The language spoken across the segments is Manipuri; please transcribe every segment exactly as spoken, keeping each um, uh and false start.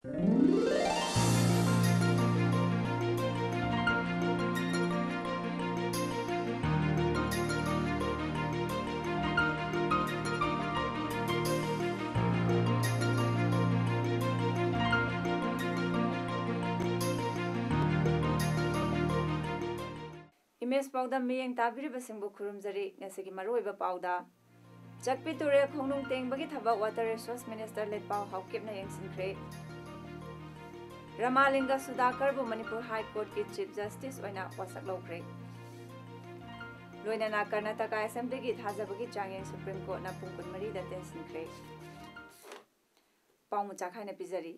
ꯏꯃꯦꯖ ꯄꯥꯎꯗ ꯃꯤꯠꯌꯦꯡ ꯇꯥꯕꯤꯔꯤꯕꯁꯤꯡꯕꯨ ꯈꯨꯔꯨꯝꯖꯔꯤ꯫ ꯉꯁꯤꯒꯤ ꯃꯔꯨꯑꯣꯏꯕ ꯄꯥꯎꯗ, ꯆꯥꯛꯄꯤ ꯇꯨꯔꯦꯜ ꯈꯣꯡꯅꯨꯡ ꯇꯦꯡꯕꯒꯤ ꯊꯕꯛ Water Resource Minister ꯂꯦꯠꯄꯥꯎ ꯍꯥꯎꯀꯤꯞꯅ ꯌꯦꯡꯁꯤꯟꯈ꯭ꯔꯦ꯫ ꯔꯃꯥꯂꯤꯡꯒ ꯁꯨꯗꯥꯀꯔꯕꯨ Manipur High Courtꯀꯤ Chief Justice ꯑꯣꯏꯅ ꯋꯥꯁꯛ ꯂꯧꯈ꯭ꯔꯦ꯫ ꯂꯣꯏꯅꯅ ꯀꯔꯅꯥꯇꯀꯥ Assemblyꯒꯤ ꯊꯥꯖꯕꯒꯤ ꯆꯥꯡꯌꯦꯡ Supreme Courtꯅ ꯄꯨꯡ ꯀꯨꯟꯃꯔꯤꯗ ꯇꯦꯟꯁꯤꯟꯈ꯭ꯔꯦ꯫ ꯄꯥꯎ ꯃꯆꯥ ꯈꯥꯏꯅ ꯄꯤꯖꯔꯤ꯫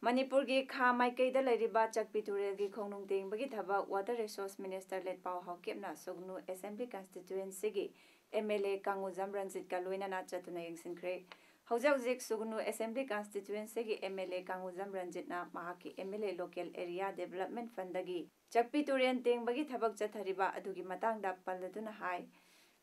ꯃꯅꯤꯄꯨꯔꯒꯤ ꯈꯥ ꯃꯥꯏꯀꯩꯗ ꯂꯩꯔꯤꯕ ꯆꯥꯛꯄꯤ ꯇꯨꯔꯦꯜꯒꯤ ꯈꯣꯡꯅꯨꯡ ꯇꯦꯡꯕꯒꯤ ꯊꯕꯛ Water Resource Minister ꯂꯦꯠꯄꯥꯎ ꯍꯥꯎꯀꯤꯞꯅ ꯁꯨꯒꯅꯨ Assembly Constituencyꯒꯤ MLA ꯀꯥꯡꯉꯨꯖꯝ ꯔꯟꯖꯤꯠꯀ ꯂꯣꯏꯅꯅ ꯆꯠꯇꯨꯅ ꯌꯦꯡꯁꯤꯟꯈ꯭ꯔꯦ꯫ ꯍꯧꯖꯤꯛ ꯍꯧꯖꯤꯛ ꯁꯨꯒꯅꯨ Assembly Constituencyꯒꯤ MLA ꯀꯥꯡꯉꯨꯖꯝ ꯔꯟꯖꯤꯠꯅ ꯃꯍꯥꯛꯀꯤ MLA Local Area Development Fundꯗꯒꯤ ꯆꯥꯛꯄꯤ ꯇꯨꯔꯦꯜ ꯇꯦꯡꯕꯒꯤ ꯊꯕꯛ ꯆꯠꯊꯔꯤꯕ ꯑꯗꯨꯒꯤ ꯃꯇꯥꯡꯗ ꯄꯜꯂꯗꯨꯅ ꯍꯥꯏ,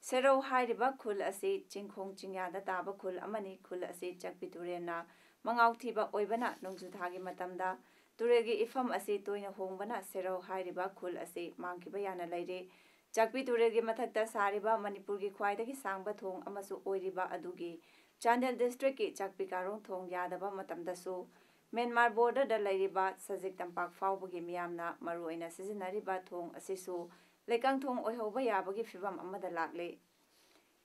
ꯁꯦꯔꯧ ꯍꯥꯏꯔꯤꯕ ꯈꯨꯜ ꯑꯁꯤ ꯆꯤꯡꯈꯣꯡ ꯆꯤꯡꯌꯥꯗ ꯇꯥꯕ ꯈꯨꯜ ꯑꯃꯅꯤ꯫ ꯈꯨꯜ ꯑꯁꯤ ꯆꯥꯛꯄꯤ ꯇꯨꯔꯦꯜꯅ ꯃꯉꯥꯎ ꯊꯤꯕ ꯑꯣꯏꯕꯅ ꯅꯣꯡꯖꯨ ꯊꯥꯒꯤ ꯃꯇꯝꯗ ꯇꯨꯔꯦꯜꯒꯤ ꯏꯐꯝ ꯑꯁꯤ ꯇꯣꯏꯅ ꯍꯣꯡꯕꯅ ꯁꯦꯔꯧ ꯍꯥꯏꯔꯤꯕ ꯈꯨꯜ ꯑꯁꯤ ꯃꯥꯡꯈꯤꯕ ꯌꯥꯅ ꯂꯩꯔꯦ꯫ ꯆꯥꯛꯄꯤ ꯇꯨꯔꯦꯜꯒꯤ ꯃꯊꯛꯇ ꯁꯥꯔꯤꯕ ꯃꯅꯤꯄꯨꯔꯒꯤ ꯈ꯭ꯋꯥꯏꯗꯒꯤ ꯁꯥꯡꯕ ꯊꯣꯡ ꯑꯃꯁꯨ ꯑꯣꯏꯔꯤꯕ ꯑꯗꯨꯒꯤ ꯆꯥꯟꯗꯦꯜ districtꯀꯤ ꯆꯥꯛꯄꯤ ꯀꯥꯔꯣꯡ ꯊꯣꯡ ꯌꯥꯗꯕ ꯃꯇꯝꯗꯁꯨ ꯃ꯭ꯌꯥꯟꯃꯥꯔ borderꯗ ꯂꯩꯔꯤꯕ ꯁꯖꯤꯛ ꯇꯝꯄꯥꯛ ꯐꯥꯎꯕꯒꯤ ꯃꯤꯌꯥꯝꯅ ꯃꯔꯨꯑꯣꯏꯅ ꯁꯤꯖꯤꯟꯅꯔꯤꯕ ꯊꯣꯡ ꯑꯁꯤꯁꯨ ꯂꯩꯀꯪ ꯊꯣꯡ ꯑꯣꯏꯍꯧꯕ ꯌꯥꯕꯒꯤ ꯐꯤꯚꯝ ꯑꯃꯗ ꯂꯥꯛꯂꯦ꯫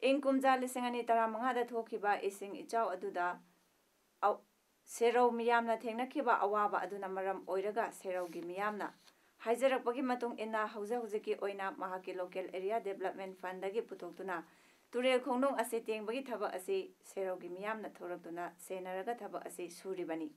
ꯏꯪ ꯀꯨꯝꯖꯥ ꯂꯤꯁꯤꯡ ꯑꯅꯤ ꯇꯔꯥꯃꯉꯥꯗ ꯊꯣꯛꯈꯤꯕ ꯏꯁꯤꯡ ꯏꯆꯥꯎ ꯑꯗꯨꯗ ꯑ-, ꯁꯦꯔꯧ ꯃꯤꯌꯥꯝꯅ ꯊꯦꯡꯅꯈꯤꯕ ꯑꯋꯥꯕ ꯑꯗꯨꯅ ꯃꯔꯝ ꯑꯣꯏꯔꯒ ꯁꯦꯔꯧꯒꯤ ꯃꯤꯌꯥꯝꯅ ꯍꯥꯏꯖꯔꯛꯄꯒꯤ ꯃꯇꯨꯡ ꯏꯟꯅ ꯍꯧꯖꯤꯛ ꯍꯧꯖꯤꯛꯀꯤ ꯑꯣꯏꯅ ꯃꯍꯥꯛꯀꯤ Local Area Development Fundꯗꯒꯤ ꯄꯨꯊꯣꯛꯇꯨꯅ ꯇꯨꯔꯦꯜ ꯈꯣꯡꯅꯨꯡ ꯑꯁꯤ ꯇꯦꯡꯕꯒꯤ ꯊꯕꯛ ꯑꯁꯤ ꯁꯦꯔꯧꯒꯤ ꯃꯤꯌꯥꯝꯅ ꯊꯣꯔꯛꯇꯨꯅ ꯁꯦꯟꯅꯔꯒ ꯊꯕꯛ ꯑꯁꯤ ꯁꯨꯔꯤꯕꯅꯤ꯫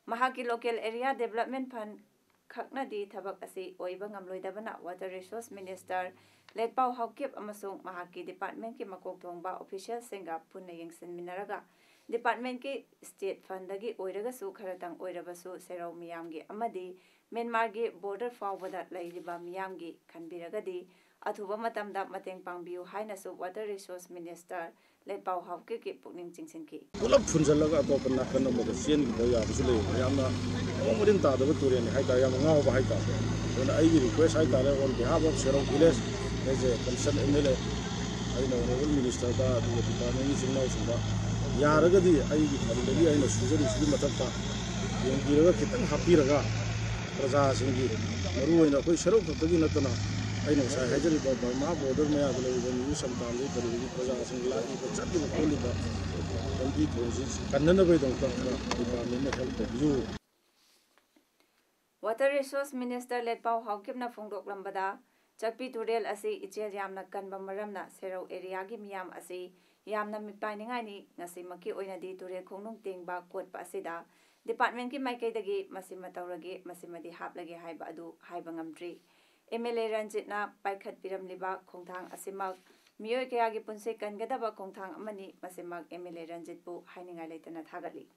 ꯃꯍꯥꯛꯀꯤ Local Area Development Fund ꯈꯛꯅꯗꯤ ꯊꯕꯛ ꯑꯁꯤ ꯑꯣꯏꯕ ꯉꯝꯂꯣꯏꯗꯕꯅ Water Resource Minister ꯂꯦꯠꯄꯥꯎ ꯍꯥꯎꯀꯤꯞ ꯑꯃꯁꯨꯡ ꯃꯍꯥꯛꯀꯤ departmentꯀꯤ ꯃꯀꯣꯛ ꯊꯣꯡꯕ officialꯁꯤꯡꯒ ꯄꯨꯟꯅ ꯌꯦꯡꯁꯤꯟꯃꯤꯟꯅꯔꯒ departmentꯀꯤ state fundꯗꯒꯤ ꯑꯣꯏꯔꯒꯁꯨ ꯈꯔꯇꯪ ꯑꯣꯏꯔꯕꯁꯨ ꯁꯦꯔꯧ ꯃꯤꯌꯥꯝꯒꯤ ꯑꯃꯗꯤ ꯃ꯭ꯌꯥꯟꯃꯥꯔꯒꯤ border ꯐꯥꯎꯕꯗ ꯂꯩꯔꯤꯕ ꯃꯤꯌꯥꯝꯒꯤ ꯈꯟꯕꯤꯔꯒꯗꯤ ꯑꯊꯨꯕ ꯃꯇꯝꯗ ꯃꯇꯦꯡ ꯄꯥꯡꯕꯤꯌꯨ ꯍꯥꯏꯅꯁꯨ Water Resource Minister ꯂꯦꯠꯄꯥꯎ ꯍꯥꯎꯀꯤꯞꯀꯤ ꯄꯨꯛꯅꯤꯡ ꯆꯤꯡꯁꯤꯟꯈꯤ꯫ ꯄꯨꯂꯞ ꯐꯨꯟꯖꯜꯂꯒ ꯑꯇꯣꯞꯄ ꯅꯥꯀꯟ ꯑꯃꯗ ꯆꯦꯟꯈꯤꯕ ꯌꯥꯕꯁꯨ ꯂꯩꯌꯦꯕ꯫ ꯌꯥꯝꯅ ꯃꯑꯣꯡ ꯃꯔꯤꯟ ꯇꯥꯗꯕ ꯇꯨꯔꯦꯜꯅꯤ ꯍꯥꯏꯇꯥꯔꯦ, ꯌꯥꯝꯅ ꯉꯥꯎꯕ ꯍꯥꯏꯇꯥꯔꯦ꯫ ꯑꯗꯨꯅ ꯑꯩꯒꯤ request ꯍꯥꯏꯇꯥꯔꯦ, on behalf of ꯁꯦꯔꯧ village as a concerned M L A, ꯑꯩꯅ honourable minister ꯗ ꯑꯗꯨꯒ department ꯒꯤ ꯏꯆꯤꯟ ꯏꯅꯥꯎꯁꯤꯡꯗ ꯌꯥꯔꯒꯗꯤ ꯑꯩꯒꯤ ꯐꯝꯗꯒꯤ ꯑꯩꯅ ꯁꯨꯖꯔꯤꯁꯤꯒꯤ ꯃꯊꯛꯇ ꯌꯦꯡꯕꯤꯔꯒ ꯈꯤꯇꯪ ꯍꯥꯞꯄꯤꯔꯒ ꯄ꯭ꯔꯖꯥꯁꯤꯡꯒꯤ, ꯃꯔꯨꯑꯣꯏꯅ ꯑꯩꯈꯣꯏ ꯁꯦꯔꯧ ꯈꯛꯇꯒꯤ ꯅꯠꯇꯅ ꯑꯩꯅ ꯉꯁꯥꯏ ꯍꯥꯏꯖꯔꯤꯕ ꯕꯔꯃꯥ border ꯃꯌꯥꯗ ꯂꯩꯔꯤꯕ ꯅ꯭ꯌꯨ ꯁꯝꯇꯥꯝꯗꯒꯤ ꯀꯔꯤꯗꯒꯤ ꯄ꯭ꯔꯖꯥꯁꯤꯡꯒꯤ ꯂꯥꯛꯂꯤꯕ ꯆꯠꯂꯤꯕ ꯈꯣꯠꯂꯤꯕ ꯂꯝꯕꯤ ꯊꯣꯡꯁꯤ ꯀꯟꯅꯅꯕꯒꯤꯗꯃꯛꯇ ꯈꯔ department ꯅ help ꯇꯧꯕꯤꯌꯨ꯫ Water Resource Minister ꯂꯦꯠꯄꯥꯎ ꯍꯥꯎꯀꯤꯞꯅ ꯐꯣꯡꯗꯣꯛꯂꯝꯕꯗ, ꯆꯛꯄꯤ ꯇꯨꯔꯦꯜ ꯑꯁꯤ ꯏꯆꯦꯜ ꯌꯥꯝꯅ ꯀꯟꯕ ꯃꯔꯝꯅ ꯁꯦꯔꯧ area ꯒꯤ ꯃꯤꯌꯥꯝ ꯑꯁꯤ ꯌꯥꯝꯅ ꯃꯤꯄꯥꯏꯅꯤꯡꯉꯥꯏꯅꯤ꯫ ꯉꯁꯤꯃꯛꯀꯤ ꯑꯣꯏꯅꯗꯤ ꯇꯨꯔꯦꯜ ꯈꯣꯡꯅꯨꯡ ꯇꯦꯡꯕ ꯀꯣꯠꯄ ꯑꯁꯤꯗ department ꯀꯤ ꯃꯥꯏꯀꯩꯗꯒꯤ ꯃꯁꯤꯃ ꯇꯧꯔꯒꯦ, ꯃꯁꯤꯃꯗꯤ ꯍꯥꯞꯂꯒꯦ ꯍꯥꯏꯕ ꯑꯗꯨ ꯍꯥꯏꯕ ꯉꯝꯗ꯭ꯔꯤ꯫ M L A ꯔꯟꯖꯤꯠꯅ ꯄꯥꯏꯈꯠꯄꯤꯔꯝꯂꯤꯕ ꯈꯣꯡꯊꯥꯡ ꯑꯁꯤꯃꯛ ꯃꯤꯑꯣꯏ ꯀꯌꯥꯒꯤ ꯄꯨꯟꯁꯤ ꯀꯟꯒꯗꯕ ꯈꯣꯡꯊꯥꯡ ꯑꯃꯅꯤ꯫ ꯃꯁꯤꯃꯛ M L A ꯔꯟꯖꯤꯠꯄꯨ ꯍꯥꯏꯅꯤꯡꯉꯥꯏ ꯂꯩꯇꯅ ꯊꯥꯒꯠꯂꯤ꯫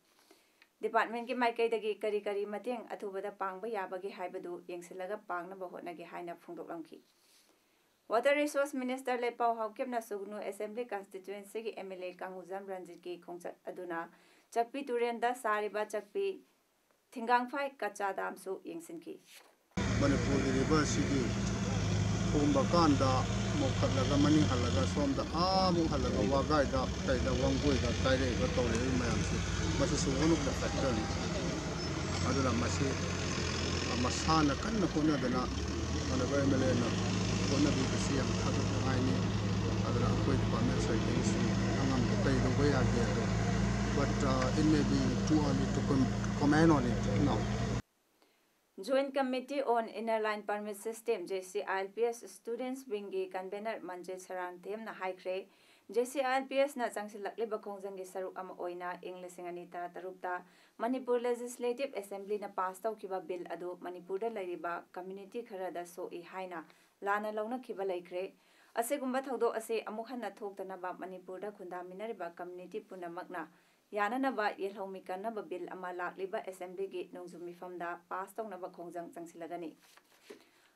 Department ꯀꯤ ꯃꯥꯏꯀꯩꯗꯒꯤ ꯀꯔꯤ ꯀꯔꯤ ꯃꯇꯦꯡ ꯑꯊꯨꯕꯗ ꯄꯥꯡꯕ ꯌꯥꯕꯒꯦ ꯍꯥꯏꯕꯗꯨ ꯌꯦꯡꯁꯤꯜꯂꯒ ꯄꯥꯡꯅꯕ ꯍꯣꯠꯅꯒꯦ ꯍꯥꯏꯅ ꯐꯣꯡꯗꯣꯛꯂꯝꯈꯤ꯫ Water Resource Minister ꯂꯦꯠꯄꯥꯎ ꯍꯥꯎꯀꯤꯞꯅ ꯁꯨꯒꯅꯨ Assembly Constituency ꯒꯤ M L A ꯀꯥꯡꯉꯨꯖꯝ ꯔꯟꯖꯤꯠꯀꯤ ꯈꯣꯡꯆꯠ ꯑꯗꯨꯅ ꯆꯛꯄꯤ ꯇꯨꯔꯦꯜꯗ ꯁꯥꯔꯤꯕ ꯆꯛꯄꯤ ꯊꯤꯡꯒꯥꯡꯐꯥꯏ ꯀꯆꯥ dam ꯁꯨ ꯌꯦꯡꯁꯤꯟꯈꯤ꯫ ꯃꯅꯤꯄꯨꯔꯒꯤ river ꯑꯁꯤꯒꯤ ꯊꯣꯝꯕ ꯀꯥꯟꯗ ꯃꯣꯠꯈꯠꯂꯒ ꯃꯅꯤꯡ ꯍꯜꯂꯒ ꯁꯣꯝꯗ ꯑꯥꯃꯨꯛ ꯍꯜꯂꯒ ꯋꯥꯒꯥꯏꯗ ꯀꯩꯗ ꯋꯥꯡꯒꯣꯏꯗ ꯀꯥꯏꯔꯛꯏꯕ ꯇꯧꯔꯛꯏꯕ ꯃꯌꯥꯝꯁꯦ, ꯃꯁꯤꯁꯨ one of the factor ꯅꯤ꯫ ꯑꯗꯨꯅ ꯃꯁꯤ ꯃꯁꯥꯅ ꯀꯟꯅ ꯍꯣꯠꯅꯗꯅ ꯃꯅꯤꯄꯨꯔ M L A ꯅ ꯍꯣꯠꯅꯕꯤꯕꯁꯤ ꯌꯥꯝ ꯊꯥꯒꯠꯅꯤꯡꯉꯥꯏꯅꯤ꯫ ꯑꯗꯨꯅ ꯑꯩꯈꯣꯏ department ꯁꯥꯏꯠꯇꯒꯤꯁꯨ ꯑꯉꯝꯕ ꯀꯩꯗꯧꯕ ꯌꯥꯗꯦ ꯑꯗꯣ, but uh, it may be too early to com- comment on it now. Joint Committee on Inner Line Permit System, J C I L P S Students Wing ꯒꯤ convener ꯃꯟꯖꯤꯠ ꯁꯔꯥꯟꯊꯦꯝꯅ ꯍꯥꯏꯈ꯭ꯔꯦ, J C I L P S ꯅ ꯆꯪꯁꯤꯜꯂꯛꯂꯤꯕ ꯈꯣꯡꯖꯪꯒꯤ ꯁꯔꯨꯛ ꯑꯃ ꯑꯣꯏꯅ ꯏꯪ ꯂꯤꯁꯤꯡ ꯑꯅꯤ ꯇꯔꯥꯇꯔꯨꯛꯇ ꯃꯅꯤꯄꯨꯔ Legislative Assembly ꯅ pass ꯇꯧꯈꯤꯕ bill ꯑꯗꯨ ꯃꯅꯤꯄꯨꯔꯗ ꯂꯩꯔꯤꯕ community ꯈꯔꯗ ꯁꯣꯛꯏ ꯍꯥꯏꯅ ꯂꯥꯟꯅ ꯂꯧꯅꯈꯤꯕ ꯂꯩꯈ꯭ꯔꯦ꯫ ꯑꯁꯤꯒꯨꯝꯕ ꯊꯧꯗꯣꯛ ꯑꯁꯤ ꯑꯃꯨꯛ ꯍꯟꯅ ꯊꯣꯛꯇꯅꯕ ꯃꯅꯤꯄꯨꯔꯗ ꯈꯨꯟꯗꯥꯃꯤꯟꯅꯔꯤꯕ community ꯄꯨꯝꯅꯃꯛꯅ ꯌꯥꯅꯅꯕ ꯌꯦꯜꯍꯧꯃꯤ ꯀꯟꯅꯕ bill ꯑꯃ ꯂꯥꯛꯂꯤꯕ Assembly ꯒꯤ ꯅꯣꯡꯖꯨ ꯃꯤꯐꯝꯗ pass ꯇꯧꯅꯕ ꯈꯣꯡꯖꯪ ꯆꯪꯁꯤꯜꯂꯒꯅꯤ꯫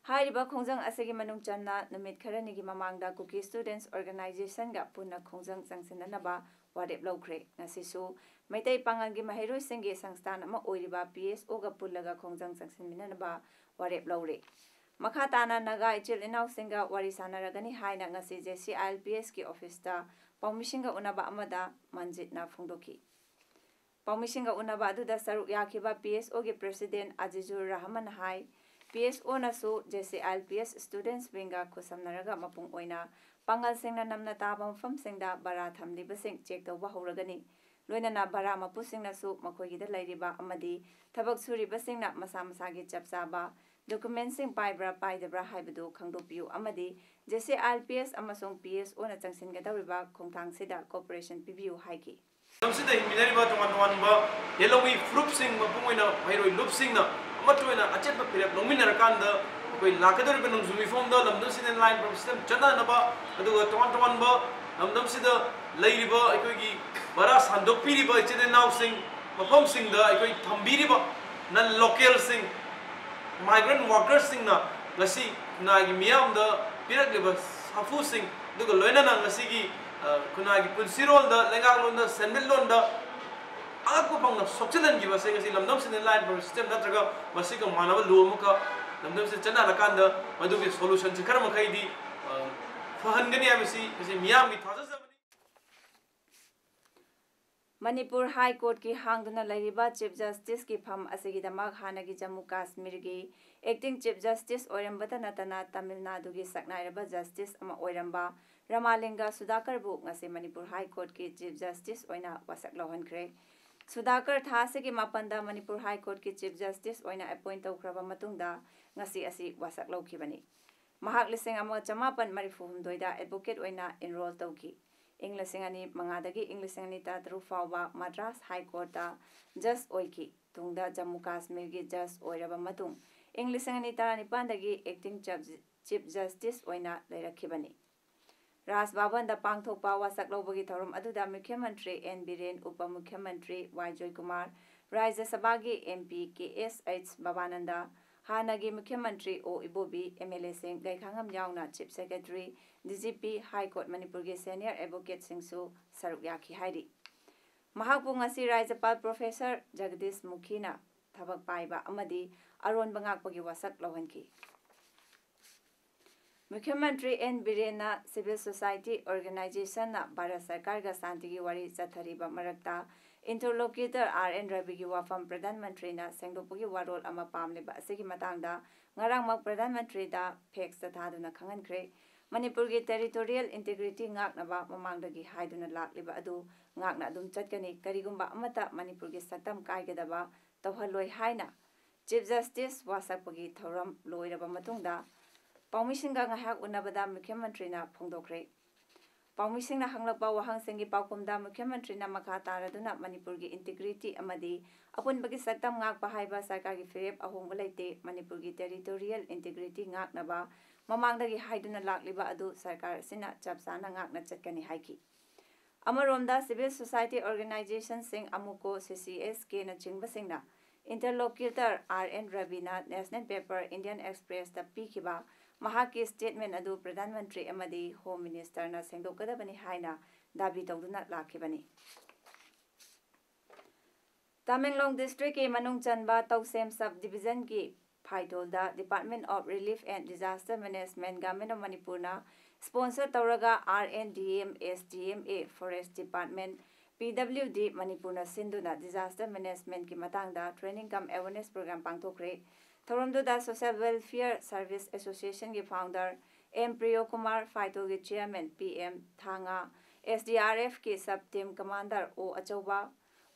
ꯍꯥꯏꯔꯤꯕ ꯈꯣꯡꯖꯪ ꯑꯁꯤꯒꯤ ꯃꯅꯨꯡ ꯆꯟꯅ ꯅꯨꯃꯤꯠ ꯈꯔꯅꯤꯒꯤ ꯃꯃꯥꯡꯗ ꯀꯨꯀꯤ ꯁ꯭ꯇꯨꯗꯦꯟꯠꯁ ꯑꯣꯔꯒꯅꯥꯏꯖꯦꯁꯟꯒ ꯄꯨꯟꯅ ꯈꯣꯡꯖꯪ ꯆꯪꯁꯤꯟꯅꯅꯕ ꯋꯥꯔꯦꯞ ꯂꯧꯈ꯭ꯔꯦ꯫ ꯉꯁꯤꯁꯨ ꯃꯩꯇꯩ ꯄꯥꯉꯜꯒꯤ ꯃꯍꯩꯔꯣꯏꯁꯤꯡꯒꯤ ꯁꯪꯁꯊꯥꯟ ꯑꯃ ꯑꯣꯏꯔꯤꯕ ꯄꯤ ꯑꯦꯁ ꯑꯣꯒ ꯄꯨꯜꯂꯒ ꯈꯣꯡꯖꯪ ꯆꯪꯁꯤꯟꯃꯤꯟꯅꯅꯕ ꯋꯥꯔꯦꯞ ꯂꯧꯔꯦ꯫ ꯃꯈꯥ ꯇꯥꯅ ꯅꯥꯒꯥ ꯏꯆꯤꯜ ꯏꯅꯥꯎꯁꯤꯡꯒ ꯋꯥꯔꯤ ꯁꯥꯟꯅꯔꯒꯅꯤ ꯍꯥꯏꯅ ꯉꯁꯤ J C I L P ꯑꯦꯁꯀꯤ ꯑꯣꯐꯤꯁꯇ ꯄꯥꯎꯃꯤꯁꯤꯡꯒ ꯎꯅꯕ ꯑꯃꯗ ꯃꯟꯖꯤꯠꯅ ꯐꯣꯡꯗꯣꯛꯈꯤ꯫ ꯄꯥꯎꯃꯤꯁꯤꯡꯒ ꯎꯅꯕ ꯑꯗꯨꯗ ꯁꯔꯨꯛ ꯌꯥꯈꯤꯕ ꯄꯤ ꯑꯦꯁ ꯑꯣꯒꯤ president ꯑꯖꯤꯖꯨꯔ ꯔꯍꯃꯟꯅ high, P S ꯑꯣꯅꯁꯨ J C I L P S ꯁ꯭ꯇꯨꯗꯦꯟꯠꯁ ꯋꯤꯡꯒ ꯈꯨꯠꯁꯝꯅꯔꯒ ꯃꯄꯨꯡ ꯑꯣꯏꯅ ꯄꯥꯡꯒꯜꯁꯤꯡꯅ ꯅꯝꯅ ꯇꯥꯕ ꯃꯐꯝꯁꯤꯡꯗ ꯚꯔꯥ ꯊꯝꯂꯤꯕꯁꯤꯡ ꯆꯦꯛ ꯇꯧꯕ ꯍꯧꯔꯒꯅꯤ꯫ ꯂꯣꯏꯅꯅ ꯚꯔꯥ ꯃꯄꯨꯁꯤꯡꯅꯁꯨ ꯃꯈꯣꯏꯒꯤꯗ ꯂꯩꯔꯤꯕ ꯑꯃꯗꯤ ꯊꯕꯛ ꯁꯨꯔꯤꯕꯁꯤꯡꯅ ꯃꯁꯥ ꯃꯁꯥꯒꯤ ꯆꯞ ꯆꯥꯕ ꯗꯣꯀꯨꯃꯦꯟꯠꯁꯤꯡ ꯄꯥꯏꯕ꯭ꯔꯥ ꯄꯥꯏꯗꯕ꯭ꯔꯥ ꯍꯥꯏꯕꯗꯨ ꯈꯪꯗꯣꯛꯄꯤꯌꯨ ꯑꯃꯗꯤ J C I L P S ꯑꯃꯁꯨꯡ ꯄꯤ ꯑꯦꯁ ꯑꯣꯅ ꯆꯪꯁꯤꯟꯒꯗꯧꯔꯤꯕ ꯈꯣꯡꯊꯥꯡꯁꯤꯗ ꯀꯣꯑꯣꯄꯔꯦꯁꯟ ꯄꯤꯕꯤꯌꯨ ꯍꯥꯏꯈꯤ꯫ ꯃꯇꯝꯁꯤꯗ ꯍꯤꯡꯃꯤꯟꯅꯔꯤꯕ ꯇꯣꯉꯥꯟ ꯇꯣꯉꯥꯟꯕ ꯌꯦꯜꯍꯧꯃꯤ ꯐꯨꯔꯨꯞꯁꯤꯡ, ꯃꯄꯨꯡ ꯑꯣꯏꯅ ꯃꯍꯩꯔꯣꯏ ꯂꯨꯞꯁꯤꯡꯅ ꯑꯃꯠꯇ ꯑꯣꯏꯅ ꯑꯆꯦꯠꯄ ꯐꯤꯔꯦꯞ ꯂꯧꯃꯤꯟꯅꯔꯀꯥꯟꯗ ꯑꯩꯈꯣꯏ ꯂꯥꯛꯀꯗꯧꯔꯤꯕ ꯅꯣꯡꯖꯨ ꯃꯤꯐꯝꯗ ꯂꯝꯗꯝꯁꯤꯗ ꯂꯥꯏꯟ ꯄ꯭ꯔꯣꯕ꯭ꯂꯦꯝ ꯁꯤꯁꯇꯦꯝ ꯆꯠꯅꯅꯕ, ꯑꯗꯨꯒ ꯇꯣꯉꯥꯟ ꯇꯣꯉꯥꯟꯕ ꯂꯝꯗꯝꯁꯤꯗ ꯂꯩꯔꯤꯕ ꯑꯩꯈꯣꯏꯒꯤ ꯚꯔꯥ ꯁꯟꯗꯣꯛꯄꯤꯔꯤꯕ ꯏꯆꯤꯜ ꯏꯅꯥꯎꯁꯤꯡ, ꯃꯐꯝꯁꯤꯡꯗ ꯑꯩꯈꯣꯏ ꯊꯝꯕꯤꯔꯤꯕ ꯅꯟ ꯂꯣꯀꯦꯜꯁꯤꯡ, ꯃꯥꯏꯒ꯭ꯔꯦꯟ ꯋꯥꯔꯀꯔꯁꯤꯡꯅ ꯉꯁꯤ ꯈꯨꯟꯅꯥꯏꯒꯤ ꯃꯤꯌꯥꯝꯗ ꯄꯤꯔꯛꯂꯤꯕ ꯁꯥꯐꯨꯁꯤꯡ, ꯑꯗꯨꯒ ꯂꯣꯏꯅꯅ ꯉꯁꯤꯒꯤ, ꯑ, ꯈꯨꯟꯅꯥꯏꯒꯤ ꯄꯨꯟꯁꯤꯔꯣꯜꯗ, ꯂꯩꯉꯥꯛꯂꯣꯟꯗ, ꯁꯦꯟꯃꯤꯠꯂꯣꯟꯗ ꯑꯉꯛꯄ ꯐꯪꯅ ꯁꯣꯛꯆꯤꯜꯍꯟꯈꯤꯕ ꯑꯁꯤ ꯉꯁꯤ ꯂꯝꯗꯝꯁꯤꯗ ꯂꯥꯏꯟ ꯄ꯭ꯔꯣꯕ꯭ꯂꯦꯝ ꯁꯤꯁꯇꯦꯝ ꯅꯠꯇ꯭ꯔꯒ ꯃꯁꯤꯒ ꯃꯥꯟꯅꯕ ꯂꯣ ꯑꯃꯈꯛ ꯂꯝꯗꯝꯁꯤꯗ ꯆꯠꯅꯔꯀꯥꯟꯗ ꯃꯗꯨꯒꯤ ꯁꯣꯂꯨꯁꯟꯁꯤ ꯈꯔ ꯃꯈꯩꯗꯤ, ꯑ, ꯐꯍꯟꯒꯅꯤ ꯍꯥꯏꯕꯁꯤ ꯉꯁꯤ ꯃꯤꯌꯥꯝꯒꯤ ꯊꯥꯖꯖꯕꯅꯤ꯫ ꯃꯅꯤꯄꯨꯔ ꯍꯥꯏ ꯀꯣꯔꯠꯀꯤ ꯍꯥꯡꯗꯨꯅ ꯂꯩꯔꯤꯕ ꯆꯤꯐ ꯖꯁꯇꯤꯁꯀꯤ ꯐꯝ ꯑꯁꯤꯒꯤꯗꯃꯛ ꯍꯥꯟꯅꯒꯤ ꯖꯝꯃꯨ ꯀꯥꯁꯃꯤꯔꯒꯤ ꯑꯦꯛꯇꯤꯡ ꯆꯤꯐ ꯖꯁꯇꯤꯁ ꯑꯣꯏꯔꯝꯕꯇ ꯅꯠꯇꯅ ꯇꯥꯃꯤꯜ ꯅꯥꯗꯨꯒꯤ ꯁꯛꯅꯥꯏꯔꯕ ꯖꯁꯇꯤꯁ ꯑꯃ ꯑꯣꯏꯔꯝꯕ ꯔꯃꯥꯂꯤꯡꯒ ꯁꯨꯗꯥꯀꯔꯕꯨ ꯉꯁꯤ ꯃꯅꯤꯄꯨꯔ ꯍꯥꯏ ꯀꯣꯔꯠꯀꯤ ꯆꯤꯐ ꯖꯁꯇꯤꯁ ꯑꯣꯏꯅ ꯋꯥꯁꯛ ꯂꯧꯍꯟꯈ꯭ꯔꯦ꯫ ꯁꯨꯗꯥꯀꯔ ꯊꯥ ꯑꯁꯤꯒꯤ ꯃꯥꯄꯟꯗ ꯃꯅꯤꯄꯨꯔ ꯍꯥꯏ ꯀꯣꯔꯠꯀꯤ ꯆꯤꯐ ꯖꯁꯇꯤꯁ ꯑꯣꯏꯅ ꯑꯦꯄꯣꯏꯟꯠ ꯇꯧꯈ꯭ꯔꯕ ꯃꯇꯨꯡꯗ ꯉꯁꯤ ꯑꯁꯤ ꯋꯥꯁꯛ ꯂꯧꯈꯤꯕꯅꯤ꯫ ꯃꯍꯥꯛ ꯂꯤꯁꯤꯡ ꯑꯃ ꯆꯃꯥꯄꯟ ꯃꯔꯤꯐꯨ ꯍꯨꯝꯗꯣꯏꯗ ꯑꯦꯗꯚꯣꯀꯦꯠ ꯑꯣꯏꯅ ꯑꯦꯟꯔꯣꯜ ꯇꯧꯈꯤ꯫ ꯏꯪ ꯂꯤꯁꯤꯡ ꯑꯅꯤ ꯃꯉꯥꯗꯒꯤ ꯏꯪ ꯂꯤꯁꯤꯡ ꯑꯅꯤ ꯇꯔꯥꯇꯔꯨꯛ ꯐꯥꯎꯕ ꯃꯗ꯭ꯔꯥꯁ ꯍꯥꯏ ꯀꯣꯔꯠꯇ ꯖꯖ ꯑꯣꯏꯈꯤ꯫ ꯇꯨꯡꯗ ꯖꯝꯃꯨ ꯀꯥꯁꯃꯤꯔꯒꯤ ꯖꯖ ꯑꯣꯏꯔꯕ ꯃꯇꯨꯡ ꯏꯪ ꯂꯤꯁꯤꯡ ꯑꯅꯤ ꯇꯔꯥꯅꯤꯄꯥꯟꯗꯒꯤ ꯑꯦꯛꯇꯤꯡ ꯆꯤꯐ ꯖꯁꯇꯤꯁ ꯑꯣꯏꯅ ꯂꯩꯔꯛꯈꯤꯕꯅꯤ꯫ ꯔꯥꯖ ꯚꯕꯟꯗ ꯄꯥꯡꯊꯣꯛꯄ ꯋꯥꯁꯛ ꯂꯧꯕꯒꯤ ꯊꯧꯔꯝ ꯑꯗꯨꯗ ꯃꯨꯈ꯭ꯌ ꯃꯟꯇ꯭ꯔꯤ ꯑꯦꯟ ꯕꯤꯔꯦꯟ, ꯎꯄ ꯃꯨꯈ꯭ꯌ ꯃꯟꯇ꯭ꯔꯤ ꯋꯥꯏ ꯖꯣꯏꯀꯨꯃꯥꯔ, ꯔꯥꯖ꯭ꯌ ꯁꯚꯥꯒꯤ ꯑꯦꯝ ꯄꯤ ꯀꯦ ꯑꯦꯁ ꯑꯩꯆ ꯚꯕꯥꯅꯟꯗ, ꯍꯥꯟꯅꯒꯤ ꯃꯨꯈ꯭ꯌ ꯃꯟꯇ꯭ꯔꯤ ꯑꯣ ꯏꯕꯣꯕꯤ, ꯑꯦꯝ ꯑꯦꯜ ꯑꯦꯁꯤꯡ ꯒꯩꯈꯥꯉꯝ ꯌꯥꯎꯅ chief secretary, D G P, high court ꯃꯅꯤꯄꯨꯔꯒꯤ ꯁꯦꯅꯤꯌꯔ ꯑꯦꯗꯚꯣꯀꯦꯠꯁꯤꯡꯁꯨ ꯁꯔꯨꯛ ꯌꯥꯈꯤ ꯍꯥꯏꯔꯤ꯫ ꯃꯍꯥꯛꯄꯨ ꯉꯁꯤ ꯔꯥꯖ꯭ꯌꯄꯥꯜ ꯄ꯭ꯔꯣꯐꯦꯁꯔ ꯖꯒꯗꯤꯁ ꯃꯨꯈꯤꯅ ꯊꯕꯛ ꯄꯥꯏꯕ ꯑꯃꯗꯤ ꯑꯔꯣꯟꯕ ꯉꯥꯛꯄꯒꯤ ꯋꯥꯁꯛ ꯂꯧꯍꯟꯈꯤ꯫ ꯃꯨꯈ꯭ꯌ ꯃꯟꯇ꯭ꯔꯤ ꯑꯦꯟ ꯕꯤꯔꯦꯟꯅ ꯁꯤꯚꯤꯜ ꯁꯣꯁꯥꯏꯇꯤ ꯑꯣꯔꯒꯅꯥꯏꯖꯦꯁꯟꯅ ꯚꯥꯔꯠ ꯁꯔꯀꯥꯔꯒ ꯁꯥꯟꯇꯤꯒꯤ ꯋꯥꯔꯤ ꯆꯠꯊꯔꯤꯕ ꯃꯔꯛꯇ ꯏꯟꯇꯔꯂꯣꯀ꯭ꯌꯨꯇꯔ ꯑꯥꯔ ꯑꯦꯟ ꯔꯕꯤꯒꯤ ꯋꯥꯐꯝ ꯄ꯭ꯔꯙꯥꯟ ꯃꯟꯇ꯭ꯔꯤꯅ ꯁꯦꯡꯗꯣꯛꯄꯒꯤ ꯋꯥꯔꯣꯜ ꯑꯃ ꯄꯥꯝꯂꯤꯕ ꯑꯁꯤꯒꯤ ꯃꯇꯥꯡꯗ ꯉꯔꯥꯡꯃꯛ ꯄ꯭ꯔꯙꯥꯟ ꯃꯟꯇ꯭ꯔꯤꯗ ꯐꯦꯛꯁꯇ ꯊꯥꯗꯨꯅ ꯈꯪꯍꯟꯈ꯭ꯔꯦ꯫ ꯃꯅꯤꯄꯨꯔꯒꯤ ꯇꯦꯔꯤꯇꯣꯔꯤꯌꯦꯜ ꯏꯟꯇꯤꯒ꯭ꯔꯤꯇꯤ ꯉꯥꯛꯅꯕ ꯃꯃꯥꯡꯗꯒꯤ ꯍꯥꯏꯗꯨꯅ ꯂꯥꯛꯂꯤꯕ ꯑꯗꯨ ꯉꯥꯛꯅ ꯑꯗꯨꯝ ꯆꯠꯀꯅꯤ꯫ ꯀꯔꯤꯒꯨꯝꯕ ꯑꯃꯠꯇ ꯃꯅꯤꯄꯨꯔꯒꯤ ꯁꯛꯇꯝ ꯀꯥꯏꯒꯗꯕ ꯇꯧꯍꯜꯂꯣꯏ ꯍꯥꯏꯅ ꯆꯤꯐ ꯖꯁꯇꯤꯁ ꯋꯥꯁꯛꯄꯒꯤ ꯊꯧꯔꯝ ꯂꯣꯏꯔꯕ ꯃꯇꯨꯡꯗ ꯄꯥꯎꯃꯤꯁꯤꯡꯒ ꯉꯥꯏꯍꯥꯛ ꯎꯅꯕꯗ ꯃꯨꯈ꯭ꯌ ꯃꯟꯇ꯭ꯔꯤꯅ ꯐꯣꯡꯗꯣꯛꯈ꯭ꯔꯦ꯫ ꯄꯥꯎꯃꯤꯁꯤꯡꯅ ꯍꯪꯂꯛꯄ ꯋꯥꯍꯪꯁꯤꯡꯒꯤ ꯄꯥꯎꯈꯨꯝꯗ ꯃꯨꯈ꯭ꯌ ꯃꯟꯇ꯭ꯔꯤꯅ ꯃꯈꯥ ꯇꯥꯔꯗꯨꯅ ꯃꯅꯤꯄꯨꯔꯒꯤ ꯏꯟꯇꯤꯒ꯭ꯔꯤꯇꯤ ꯑꯃꯗꯤ ꯑꯄꯨꯟꯕꯒꯤ ꯁꯛꯇꯝ ꯉꯥꯛꯄ ꯍꯥꯏꯕ ꯁꯔꯀꯥꯔꯒꯤ ꯐꯤꯔꯦꯞ ꯑꯍꯣꯡꯕ ꯂꯩꯇꯦ꯫ ꯃꯅꯤꯄꯨꯔꯒꯤ ꯇꯦꯔꯤꯇꯣꯔꯤꯌꯦꯜ ꯏꯟꯇꯤꯒ꯭ꯔꯤꯇꯤ ꯉꯥꯛꯅꯕ ꯃꯃꯥꯡꯗꯒꯤ ꯍꯥꯏꯗꯨꯅ ꯂꯥꯛꯂꯤꯕ ꯑꯗꯨ ꯁꯔꯀꯥꯔ ꯑꯁꯤꯅ ꯆꯞ ꯆꯥꯅ ꯉꯥꯛꯅ ꯆꯠꯀꯅꯤ ꯍꯥꯏꯈꯤ꯫ ꯑꯃꯔꯣꯝꯗ ꯁꯤꯚꯤꯜ ꯁꯣꯁꯥꯏꯇꯤ ꯑꯣꯔꯒꯅꯥꯏꯖꯦꯁꯟꯁꯤꯡ ꯑꯃꯨꯀꯣ, ꯁꯤ ꯁꯤ ꯑꯦꯁ ꯀꯦꯅꯆꯤꯡꯕꯁꯤꯡꯅ ꯏꯟꯇꯔꯂꯣꯀ꯭ꯌꯨꯇꯔ ꯑꯥꯔ ꯑꯦꯟ ꯔꯕꯤꯅ ꯅꯦꯁꯅꯦꯜ ꯄꯦꯄꯔ ꯏꯟꯗꯤꯌꯟ ꯑꯦꯛꯁꯄ꯭ꯔꯦꯁꯇ ꯄꯤꯈꯤꯕ ꯃꯍꯥꯛꯀꯤ ꯁ꯭ꯇꯦꯠꯃꯦꯟ ꯑꯗꯨ ꯄ꯭ꯔꯙꯥꯟ ꯃꯟꯇ꯭ꯔꯤ ꯑꯃꯗꯤ ꯍꯣꯝ ꯃꯤꯅꯤꯁꯇꯔꯅ ꯁꯦꯡꯗꯣꯛꯀꯗꯕꯅꯤ ꯍꯥꯏꯅ ꯗꯥꯕꯤ ꯇꯧꯗꯨꯅ ꯂꯥꯛꯈꯤꯕꯅꯤ꯫ ꯇꯃꯦꯡꯂꯣꯡ ꯗꯤꯁꯇ꯭ꯔꯤꯛꯀꯤ ꯃꯅꯨꯡ ꯆꯟꯕ ꯇꯧꯁꯦꯝ ꯁꯕ ꯗꯤꯕꯤꯖꯟꯒꯤ ꯐꯥꯏꯇꯣꯜꯗ Department of Relief and Disaster Management, Government of ꯃꯅꯤꯄꯨꯔꯅ ꯁ꯭ꯄꯣꯟꯁꯔ ꯇꯧꯔꯒ R N D M, S D M A, forest department, P W D ꯃꯅꯤꯄꯨꯔꯅ ꯁꯤꯟꯗꯨꯅ ꯗꯤꯖꯥꯁꯇꯔ ꯃꯦꯅꯦꯖꯃꯦꯟꯠꯀꯤ ꯃꯇꯥꯡꯗ ꯇ꯭ꯔꯦꯅꯤꯡ ꯀꯝ ꯑꯦꯋꯦꯔꯅꯦꯁ ꯄ꯭ꯔꯣꯒ꯭ꯔꯥꯝ ꯄꯥꯡꯊꯣꯛꯈ꯭ꯔꯦ꯫ ꯊꯧꯔꯝꯗꯨꯗ ꯁꯣꯁꯤꯌꯦꯜ ꯋꯦꯜꯐꯤꯌꯔ ꯁꯔꯚꯤꯁ ꯑꯦꯁꯣꯁꯤꯌꯦꯁꯟꯒꯤ ꯐꯥꯎꯟꯗꯔ ꯑꯦꯝ ꯄ꯭ꯔꯤꯌꯣ ꯀꯨꯃꯥꯔ, ꯐꯥꯏꯇꯣꯜꯒꯤ chairman P M Thanga, S D R ꯑꯦꯐꯀꯤ ꯁꯕ ꯇꯤꯝ ꯀꯃꯥꯟꯗꯔ ꯑꯣ ꯑꯆꯧꯕ,